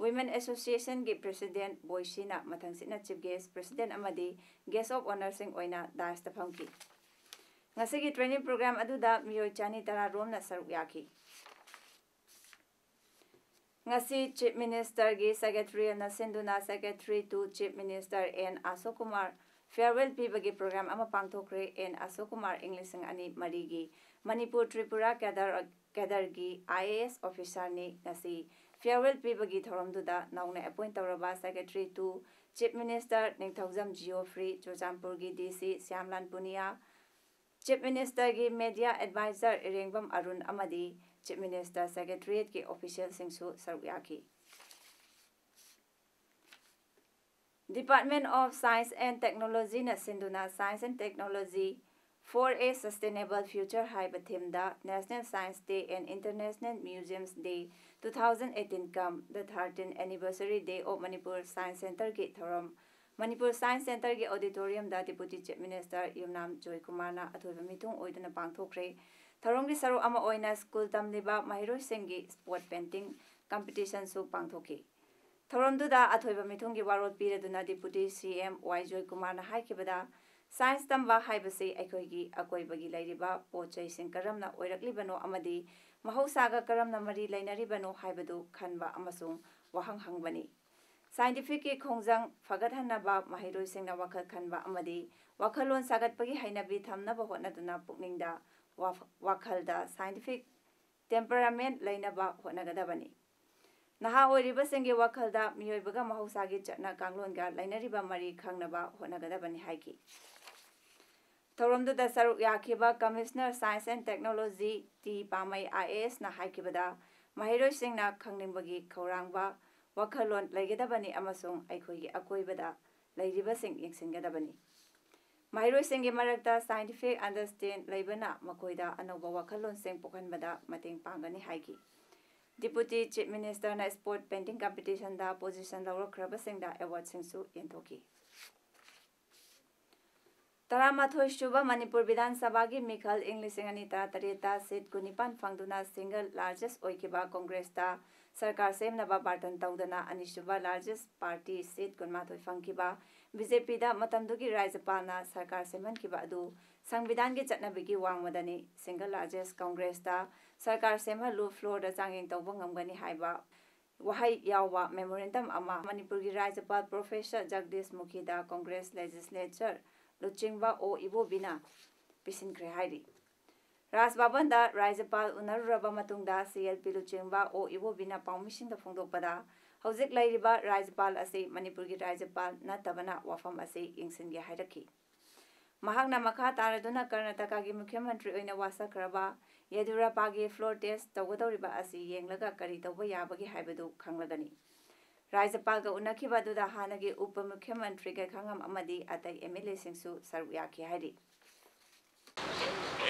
ꯋꯤꯃꯦꯟ ꯑꯦꯁꯣꯁꯤꯌꯦꯁꯟꯒꯤ ꯄ꯭ꯔꯦꯁꯤꯗꯦꯟꯠ ꯕꯣꯏꯁꯤꯅ ꯃꯊꯪꯁꯤꯠꯅ ꯆꯤꯐ ꯒꯦꯁ꯭ꯠ, ꯄ꯭ꯔꯦꯁꯤꯗꯦꯟꯠ ꯑꯃꯗꯤ ꯒꯦꯁ꯭ꯠ ꯑꯣꯐ ꯑꯣꯅꯔꯁꯤꯡ ꯑꯣꯏꯅ ꯗꯥꯏꯁꯇ ꯐꯝꯈꯤ꯫ ꯉꯁꯤꯒꯤ ꯇ꯭ꯔꯦꯅꯤꯡ ꯄ꯭ꯔꯣꯒ꯭ꯔꯥꯝ ꯑꯗꯨꯗ ꯃꯤꯑꯣꯏ ꯆꯅꯤ ꯇꯔꯥ ꯔꯣꯝꯅ ꯁꯔꯨꯛ ꯌꯥꯈꯤ꯫ ꯉꯁꯤ ꯆꯤꯐ ꯃꯤꯅꯤꯁꯇꯔꯒꯤ ꯁꯦꯀ꯭ꯔꯦꯇꯔꯤꯌꯦꯜꯅ ꯁꯤꯟꯗꯨꯅ Secretary to Chief Minister N Ashok Kumar farewell ꯄꯤꯕꯒꯤ ꯄ꯭ꯔꯣꯒ꯭ꯔꯥꯝ ꯑꯃ ꯄꯥꯡꯊꯣꯛꯈ꯭ꯔꯦ꯫ ꯑꯦꯟ ꯑꯁꯣꯛ ꯀꯨꯃꯥꯔ ꯏꯪ ꯂꯤꯁꯤꯡ ꯑꯅꯤ ꯃꯔꯤꯒꯤ ꯃꯅꯤꯄꯨꯔ ꯇ꯭ꯔꯤꯄꯨꯔꯥ ꯀꯦꯗꯔ, ꯀꯦꯗꯔꯒꯤ ꯑꯥꯏ ꯑꯦ ꯑꯦꯁ ꯑꯣꯐꯤꯁꯥꯔꯅꯤ꯫ ꯉꯁꯤ Farewell ꯄꯤꯕꯒꯤ ꯊꯧꯔꯝꯗꯨꯗ ꯅꯧꯅ appoint ꯇꯧꯔꯕ Secretary to Chief Minister Ningthoujam Geoffrey, ꯆꯨꯔꯆꯥꯟꯄꯨꯔꯒꯤ D C ꯁ꯭ꯌꯥꯝꯂꯥꯜ Punia, Chief Ministerꯒꯤ Media Advisor ꯏꯔꯦꯡꯕꯝ Arun ꯑꯃꯗꯤ Chief Minister Secretariatꯀꯤ officialꯁꯤꯡꯁꯨ ꯁꯔꯨꯛ ꯌꯥꯈꯤ꯫ Department of Science and Technologyꯅ ꯁꯤꯟꯗꯨꯅ Science and Technology for a Sustainable Future ꯍꯥꯏꯕ themeꯗ National Science Day and International Museums Day two thousand eighteen cum the thirteenth Anniversary Day of Manipur Science Centreꯒꯤ ꯊꯧꯔꯝ Manipur Science Centreꯒꯤ auditoriumꯗ Deputy Chief Minister ꯌꯨꯝꯅꯥꯝ ꯖꯣꯏꯀꯨꯃꯥꯔꯅ ꯑꯊꯣꯏꯕ ꯃꯤꯊꯨꯡ ꯑꯣꯏꯗꯨꯅ ꯄꯥꯡꯊꯣꯛꯈ꯭ꯔꯦ꯫ ꯊꯧꯔꯝꯒꯤ ꯁꯔꯨꯛ ꯑꯃ ꯑꯣꯏꯅ school ꯇꯝꯂꯤꯕ ꯃꯍꯩꯔꯣꯏꯁꯤꯡꯒꯤ sport painting competitionꯁꯨ ꯄꯥꯡꯊꯣꯛꯈꯤ꯫ ꯊꯧꯔꯝꯗꯨꯗ ꯑꯊꯣꯏꯕ ꯃꯤꯊꯨꯡꯒꯤ ꯋꯥꯔꯣꯜ ꯄꯤꯔꯗꯨꯅ Deputy C M Y ꯖꯣꯏꯀꯨꯃꯥꯔꯅ ꯍꯥꯏꯈꯤꯕꯗ, science ꯇꯝꯕ ꯍꯥꯏꯕꯁꯤ ꯑꯩꯈꯣꯏꯒꯤ ꯑꯀꯣꯏꯕꯒꯤ ꯂꯩꯔꯤꯕ ꯄꯣꯠ ꯆꯩꯁꯤꯡ ꯀꯔꯝꯅ ꯑꯣꯏꯔꯛꯂꯤꯕꯅꯣ ꯑꯃꯗꯤ ꯃꯍꯧꯁꯥꯒ ꯀꯔꯝꯅ ꯃꯔꯤ ꯂꯩꯅꯔꯤꯕꯅꯣ ꯍꯥꯏꯕꯗꯨ ꯈꯟꯕ ꯑꯃꯁꯨꯡ ꯋꯥꯍꯪ ꯍꯪꯕꯅꯤ꯫ Scientificꯀꯤ ꯈꯣꯡꯖꯪ ꯐꯒꯠꯍꯟꯅꯕ ꯃꯍꯩꯔꯣꯏꯁꯤꯡꯅ ꯋꯥꯈꯜ ꯈꯟꯕ ꯑꯃꯗꯤ ꯋꯥꯈꯜꯂꯣꯟ ꯁꯥꯒꯠꯄꯒꯤ ꯍꯩꯅꯕꯤ ꯊꯝꯅꯕ ꯍꯣꯠꯅꯗꯨꯅ ꯄꯨꯛꯅꯤꯡꯗ ꯋꯥꯐ-, ꯋꯥꯈꯜꯗ scientific temperament ꯂꯩꯅꯕ ꯍꯣꯠꯅꯒꯗꯕꯅꯤ꯫ ꯅꯍꯥ ꯑꯣꯏꯔꯤꯕꯁꯤꯡꯒꯤ ꯋꯥꯈꯜꯗ ꯃꯤꯑꯣꯏꯕꯒ ꯃꯍꯧꯁꯥꯒꯤ ꯆꯠꯅ ꯀꯥꯡꯂꯣꯟꯒ ꯂꯩꯅꯔꯤꯕ ꯃꯔꯤ ꯈꯪꯅꯕ ꯍꯣꯠꯅꯒꯗꯕꯅꯤ ꯍꯥꯏꯈꯤ꯫ ꯊꯧꯔꯝꯗꯨꯗ ꯁꯔꯨꯛ ꯌꯥꯈꯤꯕ Commissioner Science and Technology T Pamei I A S ꯅ ꯍꯥꯏꯈꯤꯕꯗ, ꯃꯍꯩꯔꯣꯏꯁꯤꯡꯅ ꯈꯪꯅꯤꯡꯕꯒꯤ ꯈꯧꯔꯥꯡꯕ ꯋꯥꯈꯜꯂꯣꯟ ꯂꯩꯒꯗꯕꯅꯤ ꯑꯃꯁꯨꯡ ꯑꯩꯈꯣꯏꯒꯤ ꯑꯀꯣꯏꯕꯗ ꯂꯩꯔꯤꯕꯁꯤꯡ ꯌꯦꯡꯁꯤꯟꯒꯗꯕꯅꯤ꯫ ꯃꯍꯩꯔꯣꯏꯁꯤꯡꯒꯤ ꯃꯔꯛꯇ scientific understand ꯂꯩꯕꯅ ꯃꯈꯣꯏꯗ ꯑꯅꯧꯕ ꯋꯥꯈꯜꯂꯣꯟꯁꯤꯡ ꯄꯣꯛꯍꯟꯕꯗ ꯃꯇꯦꯡ ꯄꯥꯡꯒꯅꯤ ꯍꯥꯏꯈꯤ꯫ Deputy Chief Ministerꯅ sport painting competitionꯗ position ꯂꯧꯔꯛꯈ꯭ꯔꯕꯁꯤꯡꯗ awardꯁꯤꯡꯁꯨ ꯌꯦꯟꯊꯣꯛꯈꯤ꯫ ꯇꯔꯥꯃꯥꯊꯣꯏ ꯁꯨꯕ ꯃꯅꯤꯄꯨꯔ ꯕꯤꯙꯥꯟ ꯁꯚꯥꯒꯤ ꯃꯤꯈꯜ ꯏꯪ ꯂꯤꯁꯤꯡ ꯑꯅꯤ ꯇꯔꯥꯇꯔꯦꯠꯇ seat ꯀꯨꯟꯅꯤꯄꯥꯟ ꯐꯪꯗꯨꯅ single largest ꯑꯣꯏꯈꯤꯕ ꯀꯣꯡꯒ꯭ꯔꯦꯁꯇ ꯁꯔꯀꯥꯔ ꯁꯦꯝꯅꯕ ꯕꯥꯔꯇꯟ ꯇꯧꯗꯅ ꯑꯅꯤꯁꯨꯕ largest party seat ꯀꯨꯟꯃꯥꯊꯣꯏ ꯐꯪꯈꯤꯕ BJPꯗ ꯃꯇꯝꯗꯨꯒꯤ ꯔꯥꯖ꯭ꯌꯄꯥꯜꯅ ꯁꯔꯀꯥꯔ ꯁꯦꯝꯍꯟꯈꯤꯕ ꯑꯗꯨ ꯁꯪꯕꯤꯙꯥꯟꯒꯤ ꯆꯠꯅꯕꯤꯒꯤ ꯋꯥꯡꯃꯗꯅꯤ꯫ Single largest ꯀꯣꯡꯒ꯭ꯔꯦꯁꯇ ꯁꯔꯀꯥꯔ ꯁꯦꯝꯍꯜꯂꯨ, floorꯗ ꯆꯥꯡꯌꯦꯡ ꯇꯧꯕ ꯉꯝꯒꯅꯤ ꯍꯥꯏꯕ ꯋꯥꯍꯩ ꯌꯥꯎꯕ memorandum ꯑꯃ ꯃꯅꯤꯄꯨꯔꯒꯤ ꯔꯥꯖ꯭ꯌꯄꯥꯜ Professor ꯖꯒꯗꯤꯁ ꯃꯨꯈꯤꯗ ꯀꯣꯡꯒ꯭ꯔꯦꯁ legislature ꯂꯨꯆꯤꯡꯕ ꯑꯣ ꯏꯕꯣꯕꯤꯅ ꯄꯤꯁꯤꯟꯈ꯭ꯔꯦ ꯍꯥꯏꯔꯤ꯫ ꯔꯥꯖ ꯚꯕꯟꯗ ꯔꯥꯖ꯭ꯌꯄꯥꯜ ꯎꯅꯔꯨꯔꯕ ꯃꯇꯨꯡꯗ ꯁꯤ ꯑꯦꯜ ꯄꯤ ꯂꯨꯆꯤꯡꯕ ꯑꯣ ꯏꯕꯣꯕꯤꯅ ꯄꯥꯎꯃꯤꯁꯤꯡꯗ ꯐꯣꯡꯗꯣꯛꯄꯗ, ꯍꯧꯖꯤꯛ ꯂꯩꯔꯤꯕ ꯔꯥꯖ꯭ꯌꯄꯥꯜ ꯑꯁꯤ ꯃꯅꯤꯄꯨꯔꯒꯤ ꯔꯥꯖ꯭ꯌꯄꯥꯜ ꯅꯠꯇꯕꯅ ꯋꯥꯐꯝ ꯑꯁꯤ ꯌꯦꯡꯁꯤꯟꯒꯦ ꯍꯥꯏꯔꯛꯈꯤ꯫ ꯃꯍꯥꯛꯅ ꯃꯈꯥ ꯇꯥꯔꯗꯨꯅ ꯀꯔꯅꯥꯇꯀꯥꯒꯤ ꯃꯨꯈ꯭ꯌ ꯃꯟꯇ꯭ꯔꯤ ꯑꯣꯏꯅ ꯋꯥꯁꯛꯈ꯭ꯔꯕ ꯌꯦꯗꯤꯌꯨꯔꯞꯄꯥꯒꯤ floor test ꯇꯧꯒꯗꯧꯔꯤꯕ ꯑꯁꯤ ꯌꯦꯡꯂꯒ ꯀꯔꯤ ꯇꯧꯕ ꯌꯥꯕꯒꯦ ꯍꯥꯏꯕꯗꯨ ꯈꯪꯂꯒꯅꯤ꯫ ꯔꯥꯖ꯭ꯌꯄꯥꯜꯒ ꯎꯅꯈꯤꯕ ꯑꯗꯨꯗ ꯍꯥꯟꯅꯒꯤ ꯎꯄ ꯃꯨꯈ꯭ꯌ ꯃꯟꯇ꯭ꯔꯤ ꯒꯩꯈꯥꯉꯝ ꯑꯃꯗꯤ ꯑꯇꯩ ꯑꯦꯝ ꯑꯦꯜ ꯑꯦꯁꯤꯡꯁꯨ ꯁꯔꯨꯛ ꯌꯥꯈꯤ ꯍꯥꯏꯔꯤ꯫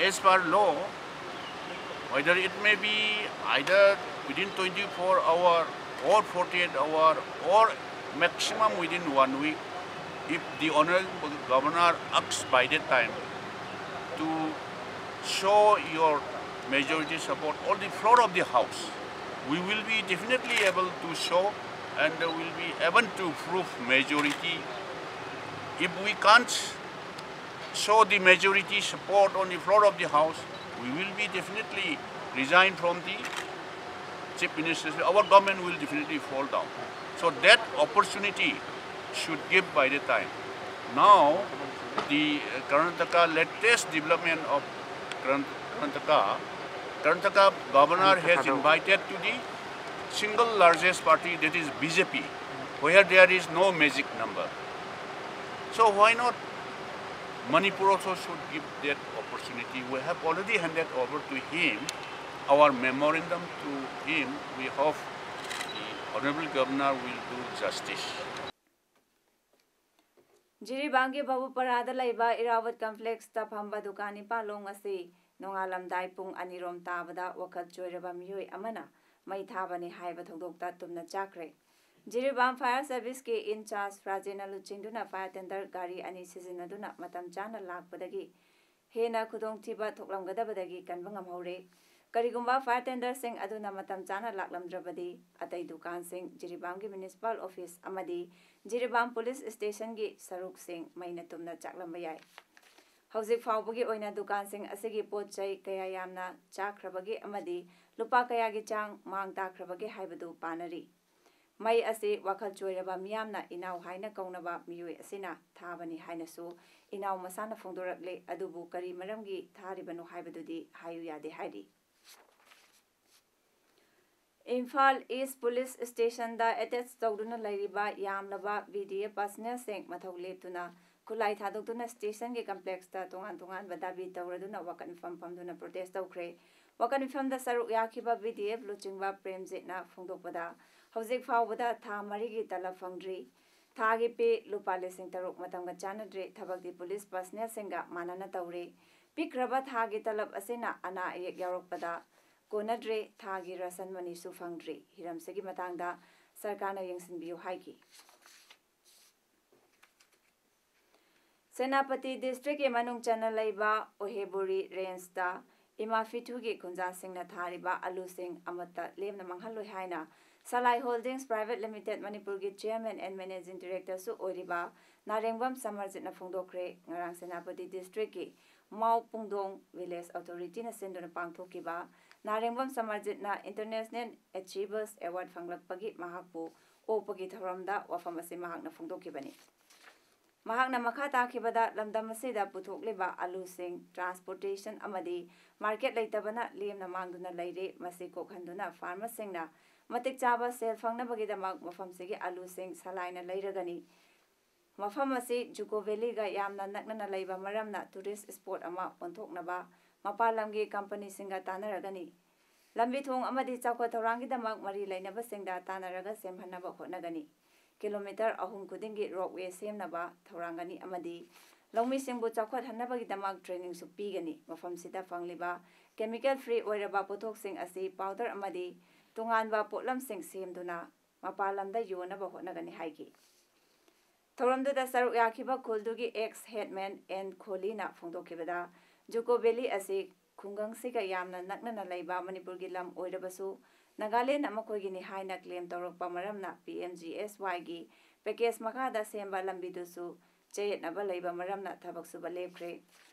As per law, whether it may be either within twenty-four hour or forty-eight hour or maximum within one week, if the Honorable Governor acts by that time to show your majority support on the floor of the House, we will be definitely able to show and will be able to prove majority. If we can't show the majority support on the floor of the House, we will be definitely resign from the Chief Minister. Our government will definitely fall down. So that opportunity should give by the time. Now, the uh, Karnataka latest development of Karn- Karnataka, Karnataka governor has invited to the single largest party, that is B J P, where there is no magic number. So why not Manipur also should give that opportunity? We have already handed over to him our memorandum to him. We hope the Honorable Governor will do justice. ꯖꯤꯔꯤꯕꯥꯝꯒꯤ ꯕꯥꯕꯨꯄꯔꯥꯗ ꯂꯩꯕ ꯏꯔꯥꯋꯠ complex ꯇ ꯐꯝꯕ ꯗꯨꯀꯥꯟ ꯅꯤꯄꯥꯜ ꯂꯣꯡ ꯑꯁꯤ ꯅꯣꯡꯉꯥꯜꯂꯝꯗꯥꯏ ꯄꯨꯡ ꯑꯅꯤꯔꯣꯝ ꯇꯥꯕꯗ ꯋꯥꯈꯜ ꯆꯣꯏꯔꯕ ꯃꯤꯑꯣꯏ ꯑꯃꯅ ꯃꯩ ꯊꯥꯕꯅꯤ ꯍꯥꯏꯕ ꯊꯧꯗꯣꯛꯇ ꯇꯨꯝꯅ ꯆꯥꯈ꯭ꯔꯦ꯫ ꯖꯤꯔꯤꯕꯥꯝ fire service ꯀꯤ in charge ꯔꯥꯖꯦꯟꯅ ꯂꯨꯆꯤꯡꯗꯨꯅ fire tender ꯒꯥꯔꯤ ꯑꯅꯤ ꯁꯤꯖꯤꯟꯅꯗꯨꯅ ꯃꯇꯝ ꯆꯥꯅ ꯂꯥꯛꯄꯗꯒꯤ ꯍꯦꯟꯅ ꯈꯨꯗꯣꯡꯊꯤꯕ ꯊꯣꯛꯂꯝꯒꯗꯕꯗꯒꯤ ꯀꯟꯕ ꯉꯝꯍꯧꯔꯦ꯫ ꯀꯔꯤꯒꯨꯝꯕ fire tender ꯁꯤꯡ ꯑꯗꯨꯅ ꯃꯇꯝ ꯆꯥꯅ ꯂꯥꯛꯂꯝꯗ꯭ꯔꯕꯗꯤ ꯑꯇꯩ ꯗꯨꯀꯥꯟꯁꯤꯡ, ꯖꯤꯔꯤꯕꯥꯝꯒꯤ municipal office ꯑꯃꯗꯤ ꯖꯤꯔꯤꯕꯥꯝ police station ꯒꯤ ꯁꯔꯨꯛꯁꯤꯡ ꯃꯩꯅ ꯇꯨꯝꯅ ꯆꯥꯛꯂꯝꯕ ꯌꯥꯏ꯫ ꯍꯧꯖꯤꯛ ꯐꯥꯎꯕꯒꯤ ꯑꯣꯏꯅ ꯗꯨꯀꯥꯟꯁꯤꯡ ꯑꯁꯤꯒꯤ ꯄꯣꯠ ꯆꯩ ꯀꯌꯥ ꯌꯥꯝꯅ ꯆꯥꯛꯈ꯭ꯔꯕꯒꯦ ꯑꯃꯗꯤ ꯂꯨꯄꯥ ꯀꯌꯥꯒꯤ ꯆꯥꯡ ꯃꯥꯡ ꯇꯥꯛꯈ꯭ꯔꯕꯒꯦ ꯍꯥꯏꯕꯗꯨ ꯄꯥꯅꯔꯤ꯫ ꯃꯩ ꯑꯁꯤ ꯋꯥꯈꯜ ꯆꯣꯏꯔꯕ ꯃꯤꯌꯥꯝꯅ ꯏꯅꯥꯎ ꯍꯥꯏꯅ ꯀꯧꯅꯕ ꯃꯤꯑꯣꯏ ꯑꯁꯤꯅ ꯊꯥꯕꯅꯤ ꯍꯥꯏꯅꯁꯨ ꯏꯅꯥꯎ ꯃꯁꯥꯅ ꯐꯣꯡꯗꯣꯔꯛꯂꯦ꯫ ꯑꯗꯨꯕꯨ ꯀꯔꯤ ꯃꯔꯝꯒꯤ ꯊꯥꯔꯤꯕꯅꯣ ꯍꯥꯏꯕꯗꯨꯗꯤ ꯍꯥꯏꯌꯨ ꯌꯥꯗꯦ ꯍꯥꯏꯔꯤ꯫ ꯏꯝꯐꯥꯜ ꯏꯁ ꯄꯨꯂꯤꯁ ꯁ꯭ꯇꯦꯁꯟꯗ ꯑꯦꯇꯦꯆ ꯇꯧꯗꯨꯅ ꯂꯩꯔꯤꯕ ꯌꯥꯝꯂꯕ ꯕꯤ ꯗꯤ ꯑꯦꯐ ꯄꯥꯔꯁꯅꯦꯜꯁꯤꯡ ꯃꯊꯧ ꯂꯦꯞꯇꯨꯅ ꯈꯨꯠꯂꯥꯏ ꯊꯥꯗꯣꯛꯇꯨꯅ ꯁ꯭ꯇꯦꯁꯟꯒꯤ ꯀꯝꯄ꯭ꯂꯦꯛꯁꯇ ꯇꯣꯉꯥꯟ ꯇꯣꯉꯥꯟꯕ ꯗꯥꯕꯤ ꯇꯧꯔꯗꯨꯅ ꯋꯥꯀꯠ ꯃꯤꯐꯝ ꯐꯝꯗꯨꯅ ꯄ꯭ꯔꯣꯇꯦꯁ ꯇꯧꯈ꯭ꯔꯦ꯫ ꯋꯥꯀꯠ ꯃꯤꯐꯝꯗ ꯁꯔꯨꯛ ꯌꯥꯈꯤꯕ ꯕꯤ ꯗꯤ ꯑꯦꯐ ꯂꯨꯆꯤꯡꯕ ꯄ꯭ꯔꯦꯝꯖꯤꯠꯅ ꯐꯣꯡꯗꯣꯛꯄꯗ, ꯍꯧꯖꯤꯛ ꯐꯥꯎꯕꯗ ꯊꯥ ꯃꯔꯤꯒꯤ ꯇꯂꯕ ꯐꯪꯗ꯭ꯔꯤ꯫ ꯊꯥꯒꯤ ꯄꯦ ꯂꯨꯄꯥ ꯂꯤꯁꯤꯡ ꯇꯔꯨꯛ ꯃꯇꯝꯒ ꯆꯥꯟꯅꯗ꯭ꯔꯦ꯫ ꯊꯕꯛꯇꯤ ꯄꯨꯂꯤꯁ ꯄꯥꯔꯁꯅꯦꯜꯁꯤꯡꯒ ꯃꯥꯟꯅꯅ ꯇꯧꯔꯦ꯫ ꯄꯤꯛꯈ꯭ꯔꯕ ꯊꯥꯒꯤ ꯇꯂꯕ ꯑꯁꯤꯅ ꯑꯅꯥ ꯑꯌꯦꯛ ꯌꯥꯎꯔꯛꯄꯗ ꯀꯣꯟꯅꯗ꯭ꯔꯦ꯫ ꯊꯥꯒꯤ ꯔꯥꯁꯟ ꯃꯅꯤꯁꯨ ꯐꯪꯗ꯭ꯔꯤ꯫ ꯍꯤꯔꯝꯁꯤꯒꯤ ꯃꯇꯥꯡꯗ ꯁꯔꯀꯥꯔꯅ ꯌꯦꯡꯁꯤꯟꯕꯤꯌꯨ ꯍꯥꯏꯈꯤ꯫ ꯁꯦꯅꯥꯄꯇꯤ ꯗꯤꯁꯇ꯭ꯔꯤꯛꯀꯤ ꯃꯅꯨꯡ ꯆꯟꯅ ꯂꯩꯕ ꯑꯣꯍꯦꯕꯨꯔꯤ ꯔꯦꯟꯖꯇ ꯏꯃꯥ ꯐꯤꯊꯨꯒꯤ ꯈꯨꯟꯖꯥꯁꯤꯡꯅ ꯊꯥꯔꯤꯕ ꯑꯂꯨꯁꯤꯡ ꯑꯃꯠꯇ ꯂꯦꯝꯅ ꯃꯥꯡꯍꯜꯂꯣꯏ ꯍꯥꯏꯅ ꯁꯂꯥꯏ ꯍꯣꯜꯗꯤꯡꯁ ꯄ꯭ꯔꯥꯏꯚꯦꯠ ꯂꯤꯃꯤꯇꯦꯠ ꯃꯅꯤꯄꯨꯔꯒꯤ ꯆꯤꯌꯔꯃꯦꯟ ꯑꯦꯟ ꯃꯦꯅꯦꯖꯤꯡ ꯗꯤꯔꯦꯛꯇꯔꯁꯨ ꯑꯣꯏꯔꯤꯕ ꯅꯥꯔꯦꯡꯕꯝ ꯁꯃꯔꯖꯤꯠꯅ ꯐꯣꯡꯗꯣꯛꯈ꯭ꯔꯦ꯫ ꯉꯔꯥꯡ ꯁꯦꯅꯥꯄꯇꯤ ꯗꯤꯁꯇ꯭ꯔꯤꯛꯀꯤ ꯃꯥꯎ ꯄꯨꯡꯗꯣꯡ ꯚꯤꯂꯦꯖ ꯑꯣꯊꯣꯔꯤꯇꯤꯅ ꯁꯤꯟꯗꯨꯅ ꯄꯥꯡꯊꯣꯛꯈꯤꯕ ꯅꯥꯔꯦꯡꯕꯝ ꯁꯃꯔꯖꯤꯠꯅ ꯏꯟꯇꯔꯅꯦꯁꯅꯦꯜ ꯑꯦꯆꯤꯚꯔꯁ ꯑꯦꯋꯥꯔꯗ ꯐꯪꯂꯛꯄꯒꯤ ꯃꯍꯥꯛꯄꯨ ꯑꯣꯛꯄꯒꯤ ꯊꯧꯔꯝꯗ ꯋꯥꯐꯝ ꯑꯁꯤ ꯃꯍꯥꯛꯅ ꯐꯣꯡꯗꯣꯛꯈꯤꯕꯅꯤ꯫ ꯃꯍꯥꯛꯅ ꯃꯈꯥ ꯇꯥꯈꯤꯕꯗ, ꯂꯝꯗꯝ ꯑꯁꯤꯗ ꯄꯨꯊꯣꯛꯂꯤꯕ ꯑꯂꯨꯁꯤꯡ ꯇ꯭ꯔꯥꯟꯁꯄꯣꯔꯇꯦꯁꯟ ꯑꯃꯗꯤ ꯃꯥꯔꯀꯦꯠ ꯂꯩꯇꯕꯅ ꯂꯦꯝꯅ ꯃꯥꯡꯗꯨꯅ ꯂꯩꯔꯦ꯫ ꯃꯁꯤ ꯀꯣꯛꯍꯟꯗꯨꯅ ꯐꯥꯔꯃꯔꯁꯤꯡꯅ ꯃꯇꯤꯛ ꯆꯥꯕ ꯁꯦꯜ ꯐꯪꯅꯕꯒꯤꯗꯃꯛ ꯃꯐꯝꯁꯤꯒꯤ ꯑꯂꯨꯁꯤꯡ ꯁꯂꯥꯏꯅ ꯂꯩꯔꯒꯅꯤ꯫ ꯃꯐꯝ ꯑꯁꯤ ꯖꯨꯀꯣ ꯚꯦꯂꯤꯒ ꯌꯥꯝꯅ ꯅꯛꯅꯅ ꯂꯩꯕ ꯃꯔꯝꯅ ꯇꯨꯔꯤꯁ ꯁ꯭ꯄꯣꯠ ꯑꯃ ꯑꯣꯟꯊꯣꯛꯅꯕ ꯃꯄꯥꯟ ꯂꯝꯒꯤ ꯀꯝꯄꯅꯤꯁꯤꯡꯒ ꯇꯥꯟꯅꯔꯒꯅꯤ꯫ ꯂꯝꯕꯤ ꯊꯣꯡ ꯑꯃꯗꯤ ꯆꯥꯎꯈꯠ ꯊꯧꯔꯥꯡꯒꯤꯗꯃꯛ ꯃꯔꯤ ꯂꯩꯅꯕꯁꯤꯡꯗ ꯇꯥꯟꯅꯔꯒ ꯁꯦꯝꯍꯟꯅꯕ ꯍꯣꯠꯅꯒꯅꯤ꯫ ꯀꯤꯂꯣꯃꯤꯇꯔ ꯑꯍꯨꯝ ꯈꯨꯗꯤꯡꯒꯤ ꯔꯣꯞꯋꯦ ꯁꯦꯝꯅꯕ ꯊꯧꯔꯥꯡꯒꯅꯤ ꯑꯃꯗꯤ ꯂꯧꯃꯤꯁꯤꯡꯕꯨ ꯆꯥꯎꯈꯠꯍꯟꯅꯕꯒꯤꯗꯃꯛ ꯇ꯭ꯔꯦꯅꯤꯡꯁꯨ ꯄꯤꯒꯅꯤ꯫ ꯃꯐꯝꯁꯤꯗ ꯐꯪꯂꯤꯕ ꯀꯦꯃꯤꯀꯦꯜ ꯐ꯭ꯔꯤ ꯑꯣꯏꯔꯕ ꯄꯣꯠꯊꯣꯛꯁꯤꯡ ꯑꯁꯤ ꯄꯥꯎꯗꯔ ꯑꯃꯗꯤ ꯇꯣꯉꯥꯟꯕ ꯄꯣꯠꯂꯝꯁꯤꯡ ꯁꯦꯝꯗꯨꯅ ꯃꯄꯥꯟ ꯂꯝꯗ ꯌꯣꯟꯅꯕ ꯍꯣꯠꯅꯒꯅꯤ ꯍꯥꯏꯈꯤ꯫ ꯊꯧꯔꯝꯗꯨꯗ ꯁꯔꯨꯛ ꯌꯥꯈꯤꯕ ꯈꯨꯜꯗꯨꯒꯤ ꯑꯦꯛꯁ ꯍꯦꯗꯃꯦꯟ ꯑꯦꯟ ꯈꯣꯂꯤꯅ ꯐꯣꯡꯗꯣꯛꯈꯤꯕꯗ, ꯖꯨꯀꯣ ꯚꯦꯂꯤ ꯑꯁꯤ ꯈꯨꯡꯒꯪꯁꯤꯒ ꯌꯥꯝꯅ ꯅꯛꯅꯅ ꯂꯩꯕ ꯃꯅꯤꯄꯨꯔꯒꯤ ꯂꯝ ꯑꯣꯏꯔꯕꯁꯨ, ꯅꯥꯒꯥꯂꯦꯟꯗ ꯃꯈꯣꯏꯒꯤꯅꯤ ꯍꯥꯏꯅ ꯀ꯭ꯂꯦꯝ ꯇꯧꯔꯛꯄ ꯃꯔꯝꯅ ꯄꯤ ꯑꯦꯝ ꯖꯤ ꯑꯦꯁ ꯋꯥꯏꯒꯤ ꯄꯦꯀꯦꯖ ꯃꯈꯥꯗ ꯁꯦꯝꯕ ꯂꯝꯕꯤꯗꯨꯁꯨ ꯆꯌꯦꯠꯅꯕ ꯂꯩꯕ ꯃꯔꯝꯅ ꯊꯕꯛ ꯁꯨꯕ ꯂꯦꯞꯈ꯭ꯔꯦ꯫